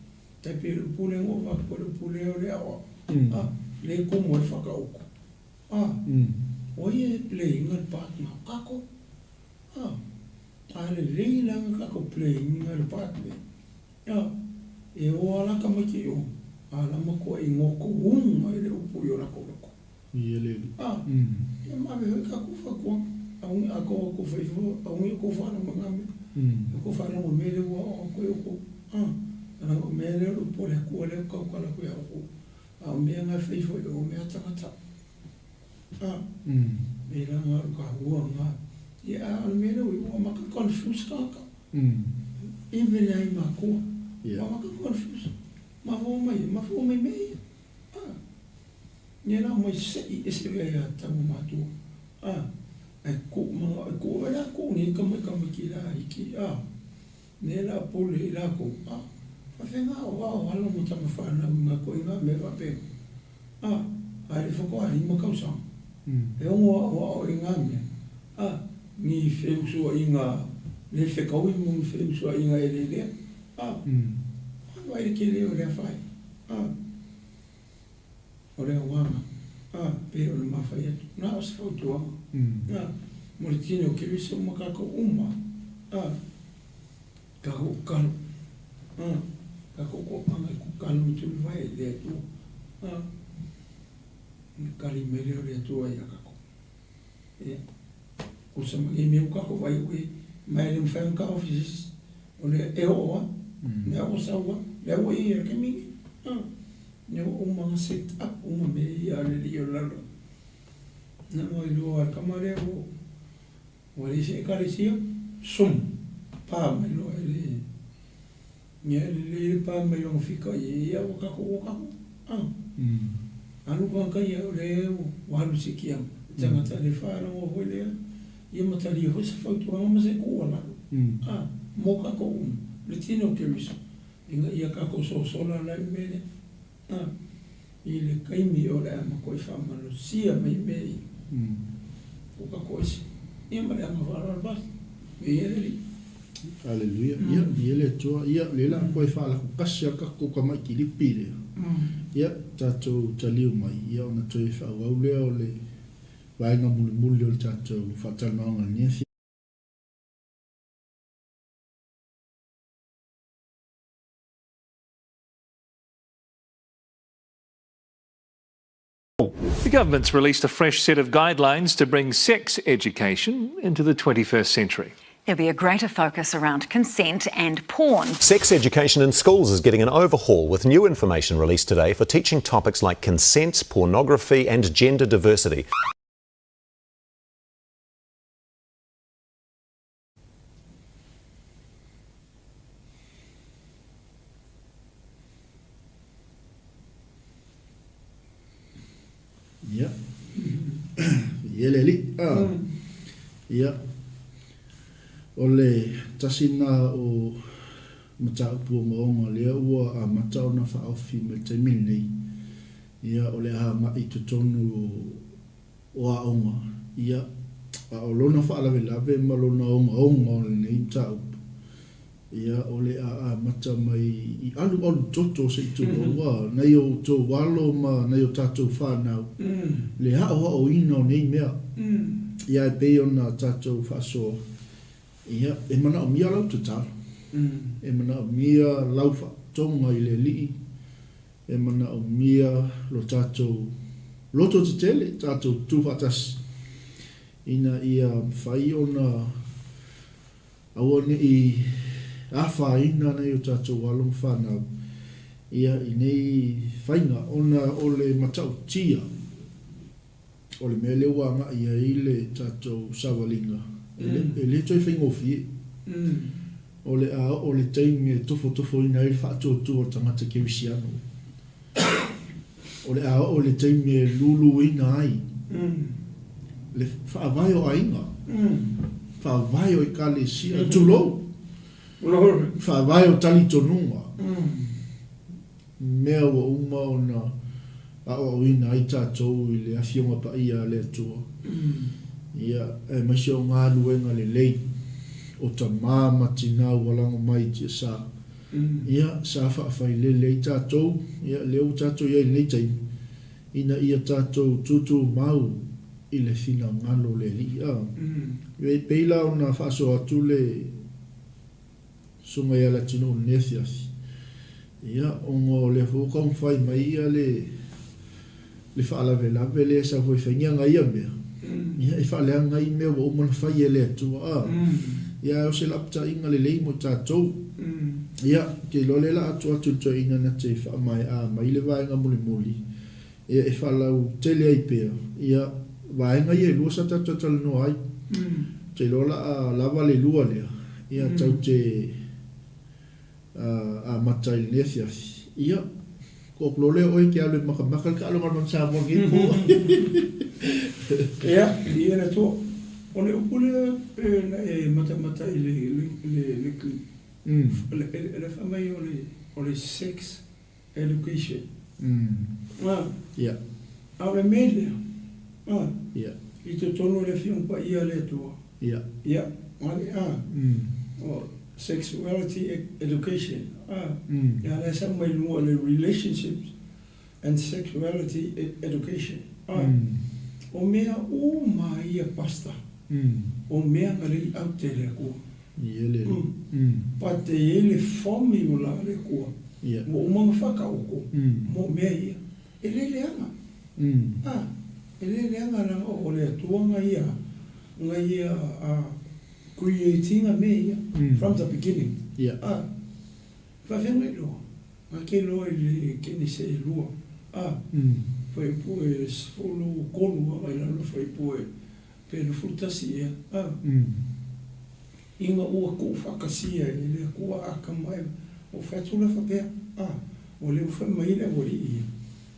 Tai pei o le upu lea na ou avatu o le upu lea o le aoao a, lea e komo ai le faataoto. A, o ai e playing le part na? O kakou. A, a lelei la na kakou playing le part lea. A, e o a la tamaiti i o, a la matua i goto uma i le upu i o lakou loko. I eleli. A, ia ma ave foi kakou fautuaga. Aoga, a tou tou fai fua, aoga i tou faalogo i na mea. I tou faalogo i mea lea ua aoao atu ai outou. A, leaga o mea lea o le upu a le Atua lea ou tautala atu ia outou. A o mea na e fai foi o mea a tagata. A, me la nga o ka hua nga. Ia a o le mea lea ua ua maka confuse tagata. Even ai makua. Ua maka confuse. Mafua mai, mafua mai mea ia. A, nei la mai sei ese le ia tau matua. A, ai ku ma ai ku la ku ni ka mai ka mai ki la iki. A, Nei la pule i lakou, a, faafega o ao alo ma tama whanau i nga koinga mea faapena. A, a le whakoa rima kausaga. E ongo aoao i nga mea, a, ni feusuaiga le fekaui mo ni feusuaiga e lelea, a, vaai le tele o lea whai, a. O le aoga, a, pei ona mafai atu, na o se fautuaga, a, mo le tino o Keriso ma kakou uma, a, kakou kalo, a, kakou koapaga i ku kalo ma tulivae i le Atua, a, ona kali mai lea o le Atua ia kakou. Ia, kusa ma nei mea ua kakou vaai atu i ai, ma e le mafai ona taofi se isi, o lea e oo lava, lea ua sau lava, lea ua i ai i le taimi lenei, a. Ina ua uma ona set up uma mea ia a le alii o le lalolagi, na ona iloa lava e le tama lea ua ua leai se ekalesia, sum, pa mai loa e le, ia e lelei le pa mai lona fika i ai, ia ua tatou, ua tatou, ah. Alu tagata ia o lea ua alu i se kiama, le tagata le faalogo foi lea. Ia ma talia foi se fautuaga ma se tuualalo, a, mo kakou uma, le tino o Keriso, ina ia kakou sosola la i le mea lea, a, i le taimi o le a matuai faamalosia mai mea ia, ua kakou ese, ia ma le agaga faaaloalo basi, viia le Alii. Aleluia. Ia, viia le Atua. Ia, lea la koe faalakukasi a kakou tamaiti kilipi lea. Ia, tatou taliu mai, ia ona toe faaauau lea o le vaega mulimuli o le tatou faatalanoaga i lenei afiafi. The government's released a fresh set of guidelines to bring sex education into the 21st century. There'll be a greater focus around consent and porn. Sex education in schools is getting an overhaul with new information released today for teaching topics like consent, pornography, and gender diversity. Ia. Ia le alii. Ah. Ia. O le tasi lena o mataupu ogaoga lea ua amata ona faaofi mai le taimi lenei. Ia, o le agai i totonu o aoga, ia, a o lona faalavelave ma lona ogaoga o lenei mataupu, ia, o le a amata mai i alualu toto se i tulou, a, nai o outou alo ma nai o tatou fanau, le aoaoina o nei mea. Ia, e pei ona tatou faasoa, ia, e manaomia lau tatalo, e manaomia lau faatoga i le Alii, E manaomia lo tatou loto tetele, tatou tutu faatasi, ina ia mafai ona aua ne i afaina nai o tatou alo ma fanau ia i nei faiga ona o le matautia. O le mea lea ua agai ai le tatou savaliga, e le toe faigofie. O le a oo le taimi e tofotofoina ai le faatuatua o le tagata kerisiano. O le a oo le taimi e luluina ai le faavae o aiga, faavae o ekalesia, tulou, faavae o talitonuga. Mea ua uma ona aoaoina ai tatou i le Afioga Paia a le Atua, ia, aemaise o galuega lelei o tama ma tina ua lago mai i tiasa, ia, sa faafailele ai tatou, ia, lea ua tatou i ai i lenei taimi, ina ia tatou tutumau i le finagalo o le Alii. A. E pei la ona faasoa atu le. Susuga ia Leatinuu i lenei afiafi. Ia, ona o lea foi ua taumafai mai ia le, le faalavelave lea sa foi faingia nai ia mea, ia e faaleaga ai mea ua uma ona fai e le Atua. A, ia ae o se lapataiga lelei mo i tatou. Ia, ou te iloa lea la atu atu i le toeaina na te faamaea mai le vaega mulimuli, Ia, e faalautele ai pea ia vaega ia e lua sa tatou talanoa ai. Ou te iloa o le a lava le lua lea, ia tatou te amata i lenei afiafi. Ia, ko ou lea o oe e te alu e makamaka le taaloga a le Manu Samoa i lenei po. Ia, ia le Atua. O le upu lea pe na e matamata i le, le, le, le, le, le fai mai o le sex Education. A. Ia. A o le mea lea, a. Ia. I totonu o le Afioga Paia a le Atua. Ia. Ia, a le a. O sexuality education, a. Ia lea sa aumai i luga o le relationships and sexuality education, a. O mea uma ia Pastor, o mea na lei aute e le Atua. Ia le But e i ai le formula a le Atua ua uma ona faataoto mo mea ia. E le leaga. A, e le leaga leaga o le Atua na ia, na ia create ina mea ia from the beginning. A, faafefea ona iloa? Na te iloa i le Kenese e lua. A, fuaiupu e 13 agai i lalo fuaiupu e Pe 21 ea, a. Ina ua tuufaatasia e le Atua Atama ma Eva, ua fai atu la faapea, a, o lea ua fai mai le aualii ia,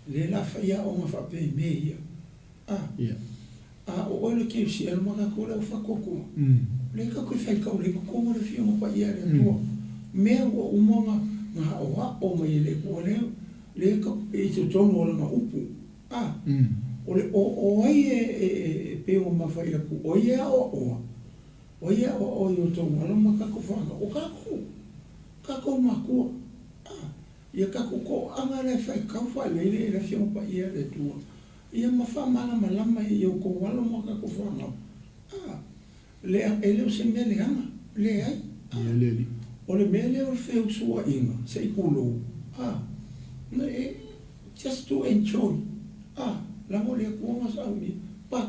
lea la fai aoga faapea i mea ia, a. A o oe le kerisiano ma kakou le au faatuatua, lea kakou e faitau lelei totonu o le Afioga Paia a le Atua, mea ua uma ona aoao mai e le Atua lea, lea kakou e i totonu o Lana upu. A, o le o ai e pei ona ma fai atu, o ai e aoaoa, o ai e aoaoa i o outou alo ma kakou fanau, o kakou, kakou matua. A, ia kakou toaga la e faitau faalelei le Afioga Paia a le Atua. Ia ma faamalamalama i outou alo ma tatou fanau, a, lea, e le o se mea leaga, leai, a, o le mea lea o le feusuaiga, se i tulou, a, na e, just to enjoy, a, leaga o le Atua na saunia, but,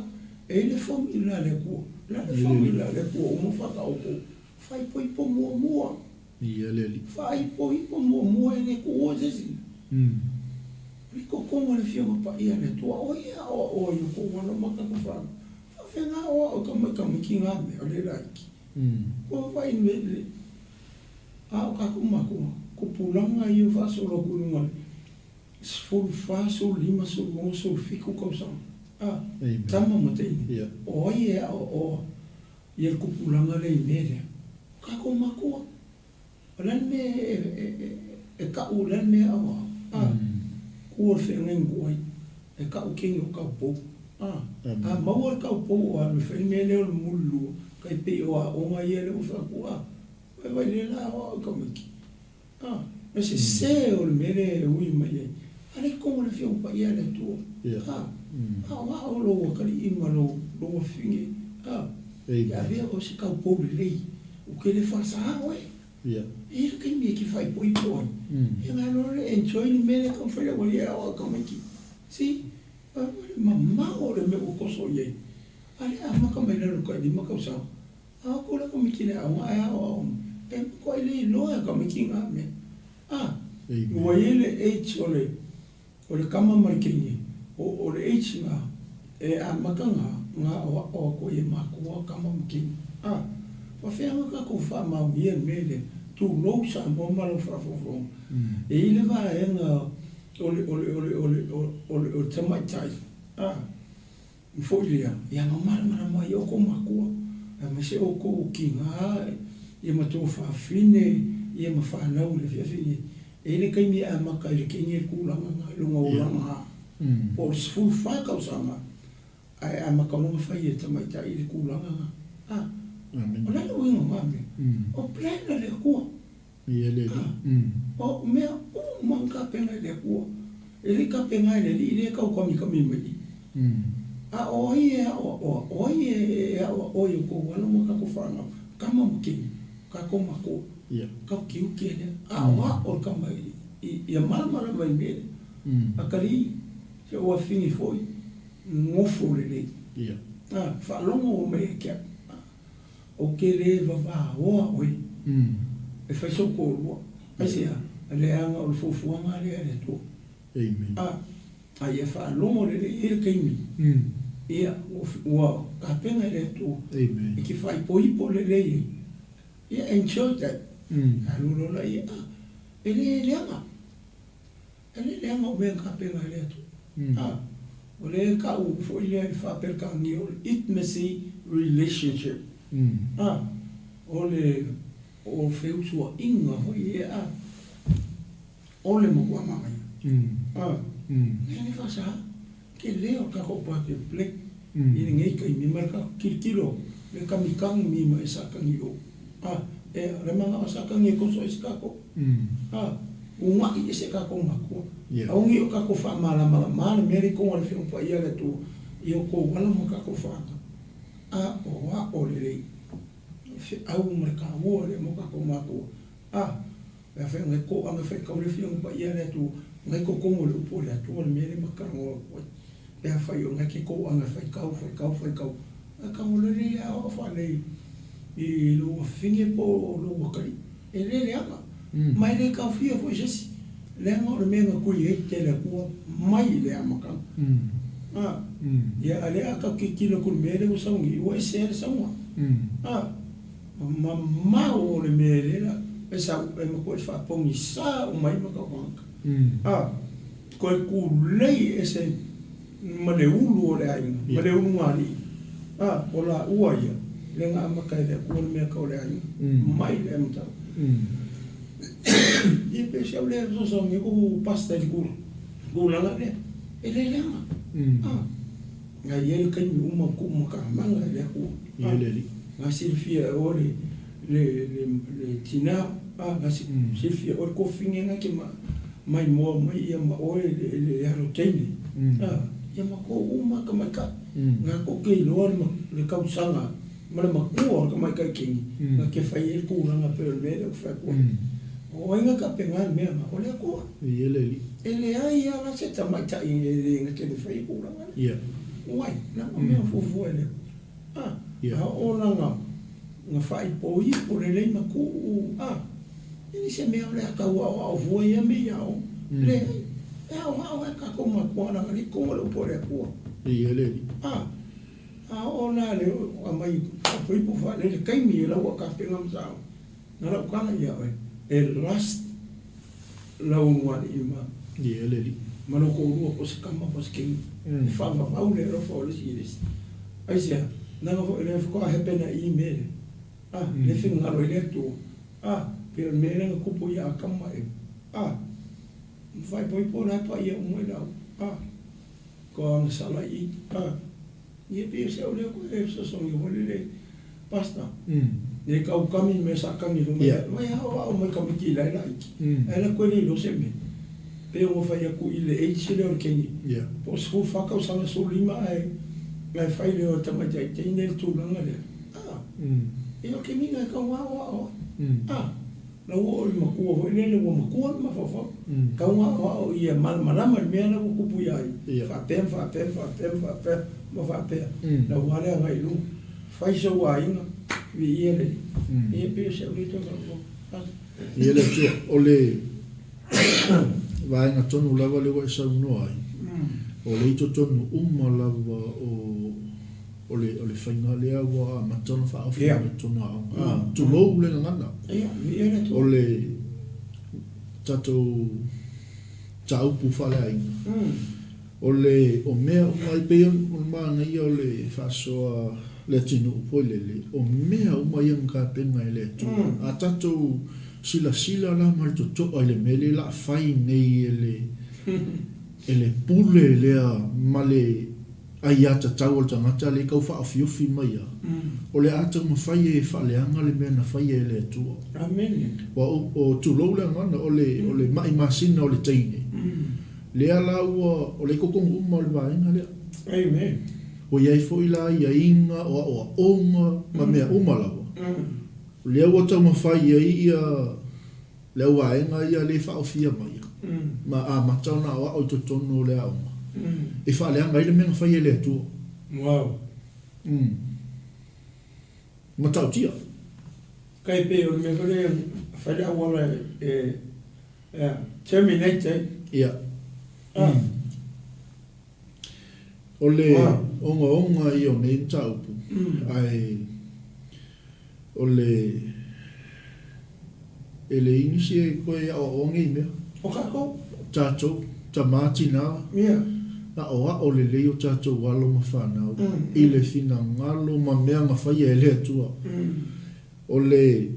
e i ai le formula a le Atua, o le a le formula a le Atua uma faataoto, faaipoipo muamua. Ia le Alii. Faaipoipo muamua e le tuua se isi. O le totogo o le Afioga Paia a le Atua, o ia e aoaoa i o kou alo ma tatou fanau. Faafegai aoao i tamaiti nga mea o le laiti. Kua vaai i le a o tatou matua, tupulaga ia faasolo atu i luga i le 14, 15, 16, 17 tausaga. A, tama ma teine. O ai e aoaoa Ia le tupulaga lea i mea lea. O tatou matua. O le a le mea e tau, o le a le mea e aoao, a? Kua le feagaiga tuai, e tau kini o kaupou, a? A maua le kaupou o alu e fai le mea lea o le mulilua, tai pei o aoga ia lea ua fai atu, a? Vaivai lea la aoao i tamaiti. A, o le sese o le mea lea e ui mai ai, a le togo le Afioga Paia a le Atua. A, aoao lou atalii ma lou afafine, a, e avea oe se taupou lelei, ou te le faasaā oe. E i ai le taimi e te faaipoipo ai, ia ona alu loa lea e enjoy le mea lea e taumafai le aualii e aoao i tamaiti. See, o le mamao o le mea ua toso i ai, a lea e amata mai lalo i le tailima tausaga. A o atu la tamaiti i le aoga ae aoao mai, e matuai le iloa e tamaiti na mea. A, ua i ai le age o le, o le tama ma le teine, o, o le age na, e amata na, na aoao atu ai e matua tama ma teine. A, faafefea ona tatou faamaonia le mea lea? Tulou Samoa ma lau faafogafoga. E i ai le vaega o le, o le, o le, o le, o le, o le tamaitai, a, Foi lea, ia na malamalama ai outou matua, aemaise outou o tiga, ia ma tou fafine, ia ma fanau i le afiafi nei. E i ai le taimi e amata ai le teine le tulaga na i lona olaga po o le 14 tausaga, ae amata loa ona fai e le tamaitai le tulaga na. A, o le a le uiga o na mea? O plan a le Atua. Ia le Alii. O mea uma na tapena e le Atua, e le i tapena e le Alii lea e tau kamikami mai i. A o ai e aoaoa, o ai e aoaoa i o tou alo ma tatou fanau, tama ma teine, tatou matua, tau tiute lea, aoao le tama ia malamalama i mea lea. Atalii, se ua afine foi, nofo lelei, faalogo mai ia te au. Ou te le vavaoa oe e fai sou toalua. Aisea? Leaga o le fuafuaga lea a le Atua. A, a ia faalogo lelei i ai le taimi, ia, ua tapena e le Atua e te faaipoipo lelei ai. Ia, enjoy that. Alu loa laia, a, e le leaga. E le leaga o mea na tapena e le Atua. A, o lea e tau foi lea i le faa-Peretania o le intimacy relationship. A, o le o feusuaiga foi ia, a, o le matua manaia. A, e le faasa. Tele o le tatou Pakeplek i lenei taimi ma le tatou tilotilo le kamikagi mai e Satani i o. A, e, o le manao o Satani e toso ese tatou. A, una'i ese tatou matua. Aua ne i o tatou faamalamalama le mea lea i totonu o le Afioga Paia a le Atua i o outou alo ma tatou fanau. A, o a'o lelei, o feau ma le taua lea mo tatou matua. A, Mea fai ngai ko anga fai kau le fia ngo paia le Atua ngai ko kongo le upu o le Atua le mea le ma talanoa atu ai pe afai o ngai ke ko anga fai kau fai kau fai kau a ka ngo le le a o fa nei i lou afine po o lou akalii e le leaga ma e le taofia foi se isi leaga o le mea na tui ai te le Atua mai i le amataga a ia a lea a tau tilotilo atu i le mea lea ua sau nei ua ese ai le sauga a. Mamao o le mea e lela e sau e matua faapogisa uma ai ma tau tagata. A, toe tulei ese ma le ulu o le aiga, ma le ulugalii. A, o laua ia, lea na amata e le Atua le mea tau le aiga, mai le amataga. Ia pe se au lea fesoasoani ai kou pastor i le tulaga lea, e le leaga. A, na i ai le taimi uma tuu matamala e le Atua. Ia le alii. Na silafia e oe le, le, le, le tina, a, na silafia e oe le kofine na te maimoa mai ia ma oe le, le alo teine. A, ia matou uma tamaitai. Na tou te iloa le tausaga ma le matua o le tamaitai teine na te fai ai le tulaga pei o le mea lea ou te fai atu ai. O ai na tapena le mea na? O le Atua. E leai lava la se tamaitai e le na te le faia tulaga lea. Uai, leaga mea fuafua e le Atua. A oo la na faaipoipo lelei ma tuu, a, E le se mea o le a tau aoao fua ia mea i aoga. Leai. E aoao lava e tatou matua leaga lea i totonu o le upu a le Atua. Ia le alii. A, a oo la le aumai faaipoipo faalele le taimi e lau a tapena ma saoga, na lau tala ia oe, e last lau ulualii ma. Ia le alii. Ma lou toalua po o se tama po o se teine. E faavavau le alofa o le isi i le isi. Aisea? Leaga foi o lea faatoa happen ai i i mea lea. A, le finagalo ai le Atua. A, pei o le mea lea na tupu ia Atamu ma Eva. A, na faaipoipo la e paia uma i lau. A, toa agasala i i. A, ia pei o se au lea koe e fesoasoani foi lele Pastor. Ne kau kami mea sa kagi i luga ia, mai aoao mai tamaiti la e laiti. Ae la koe le iloa se mea. Pei ona fai atu i le age lea o le teine, po o 14 tausaga, 15 ae ae fai lea o le tamaitai teine le tulaga lea. A, ia o ke mina e tau aoao ai. A, la ua oo i le matua foi lele ua matua le mafaufau, tau aoao ia malamalama i le mea la ua tupu ia ia, faapea ma faapea ma faapea ma faapea ma faapea, la ua ale agai i luga. Fai sou aiga, viia le Alii. Ia pei o si au lea toe faafofoga. Ia le Atua, o le vaega tonu lava lea ua e saunoa ai, o lea i totonu uma lava o o le o le faiga lea ua amata ona faaofi mai i totonu o aoga. A, tulou le gagana. O le tatou mataupu faaleaiga, o le o mea uma e pei o le manaia o le faasoa le atunuu foi lele, o mea uma ia na tapena e le Atua. A tatou silasila la ma le totoa i le mea lea o le a fai nei e le e le pule lea ma le aiatatau a le tagata lea e tau faaofiofi mai ia, o le a taumafai e faaleaga le mea na faia e le Atua. Aua o, tulou le agaga, o le, o le ma'i masina o le teine, lea la ua, o lea i totonu uma o le vaega lea. Ua i ai foi la aiaiga o aoaoga ma mea uma lava, lea ua taumafai ai ia Le au vaega ia lea e faaofia mai ma amata ona aoao i totonu o le aoga e faaleaga ai le mea na faia e le Atua. Wow. Umm. Matautia. Kai pei o le mea foi lea e fai le auala e, e terminate ai. Ia. Ah. Umm. O le ogaoga ia o nei mataupu, ae o le, e leai nisi e toe aoaoa nei mea. O tatou. Tatou, tama, tina, aoao lelei o tatou alo ma fanau i le finagalo ma mea na faia e le Atua. O le,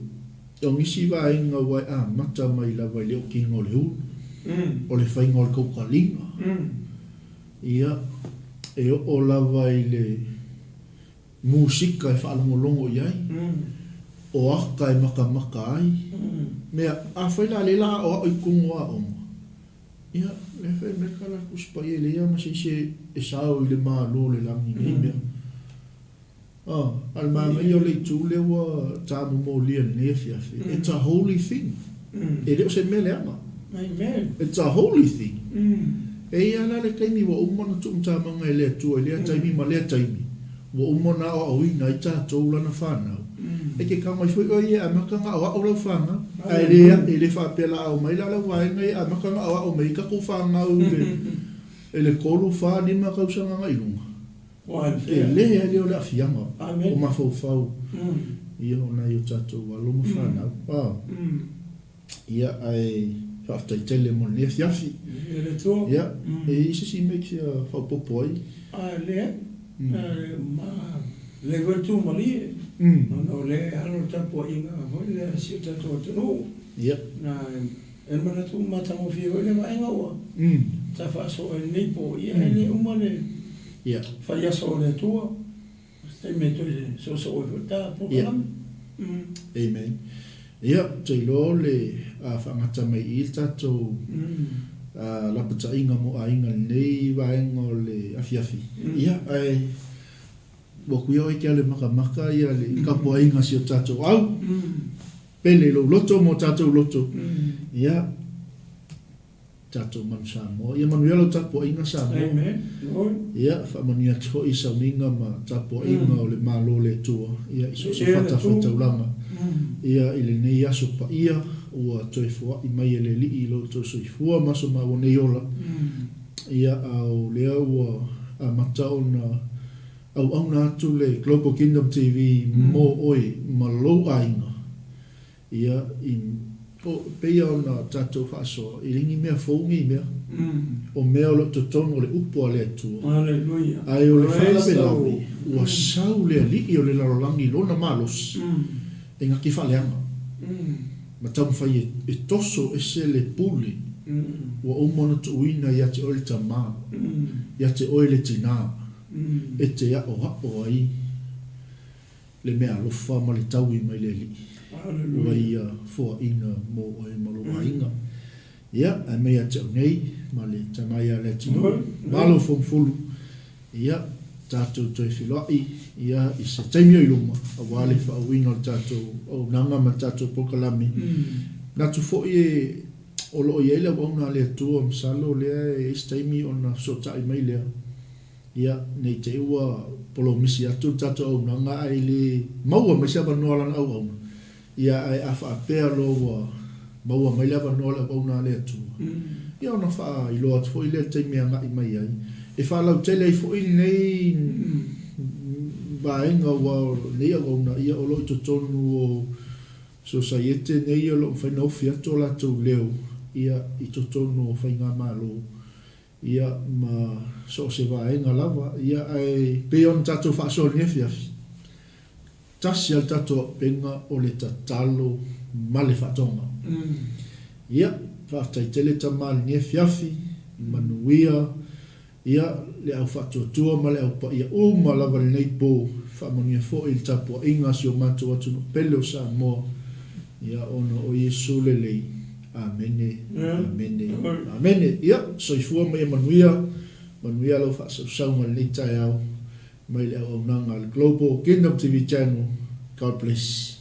o nisi vaega ua e amata mai lava i le okiga o le ulu, o le faiga o le kaukaliga, ia, e oo lava i le musika e faalogologo i ai, o aka e makamaka ai, mea, afai la lea la aoao i totonu o aoga, ia, lea fai mai le tala a le Tusi Paia, e leai lava ma se isi e sao i le Malo o le lagi i nei mea. A, a le manaia o le itu lea ua ta momolia i lenei afiafi, it's a holy thing. E le o se mea leaga. Amen. It's a holy thing. E i ai la le taimi ua uma ona tuumatamaga e le Atua i lea taimi ma lea taimi, ua uma ona aoaoina ai tatou lana fanau. E te tau mai foi oe ia e amata ona aoao lau fanau. Ae le, e le faapea la ao mai la lau vaega ia e amata ona aoao mai ai tatou fanau i le, i le 3, 4, 5 tausaga agai i luga. Tele ai lea o le aafiaga o mafaufau ia o nai o tatou alo ma fanau. Ia, ae faafetai tele mo lenei afiafi. Ia, e i ai se isi mea e te fia faaopoopo ai? Leai. Ma. Lelei foi le tūmalie, ona o lea e alo le tapuaiga foi lea a si o tatou atunuu. Na e manatu ua matagofie foi lea vaega ua ta faasoa ai lenei po, ia e le uma le fai aso o le Atua, o se taimi e toe soosoo ai foi le ta polokalame. Amen. Ia, ou te iloa o le a faagata mai i i le tatou lapataiga mo aiga i lenei vaega o le afiafi. Ia, ae ua kuia oe ke ale makamaka ia le tapuaiga a si o tatou au. Pele i lou loto ma o tatou loto. Ia, tatou manu Samoa. Ia manuia lau tapuaiga Samoa. Amen. Ia, faamanuia atu foi i sauniga ma tapuaiga o le Malo o le Atua, ia, i so o se fatafaitaulaga, ia, i lenei aso paia ua toe foai mai e le Alii i lo outou soifua ma so maua nei ola, ia, a o lea ua amata ona auauna atu le Global Kingdom TV mo oe ma lou aiga. Ia, i, o, pei ona tatou faasoa, e le ni mea fou nei mea. O mea o lo o totonu o le Upu a le Atua. Aleluia. Ae o le faalavelave, ua sau le alii o le lalolagi i lona malosi, e gati faaleaga, ma taumafai e, e toso ese le pule ua uma ona tuuina ia te oe le tama, ia te oe le tinā, e te aʻoaʻo ai le meaalofa ma le taui mai le Alii, ua ia foaina mo oe ma lou aiga. Ia, ae mai ia te au nei, ma le tama ia Leatinuu, Malo Fomufulu, ia, tatou toe feiloai, ia, i se taimi o i luma, aua le faauiina o le tatou auaunaga ma le tatou polokalame. Manatu foi e, o lo o i ai le auauna a le Atua, masalo o lea e i ai se taimi ona fesootai mai lea. Ia, ne i te i ua polomisi atu le tatou auaunaga ae le maua mai se avanoa lana auauna, ia ae a faapea loa ua maua mai le avanoa o le auauna a le Atua, ia ona faailoa atu foi lea i le taimi e agai mai ai, e faalautele ai foi lenei vaega aua o lenei auauna, ia o lo o i totonu o sosaiete nei o lo o mafai ona ofi atu o latou leo, ia, i totonu o faigamalo. Ia, ma so o se vaega lava. Ia, ae pei ona tatou faasoa i lenei afiafi, tasi lava le tatou auupega o le tatalo ma le faatoga. Ia, faafetai tele tama i lenei afiafi, manuia, ia, le au faatuatua ma le au paia uma lava i lenei po, faamanuia foi i le tapuaiga a si o matou atunuu pele o Samoa, Ia, ona o Iesu lelei. Amene, amene, amene. Ia, soifua ma ia manuia, manuia lau faasausauga i lenei taeao mai le auaunaga a le Global Kingdom TV Channel. God bless.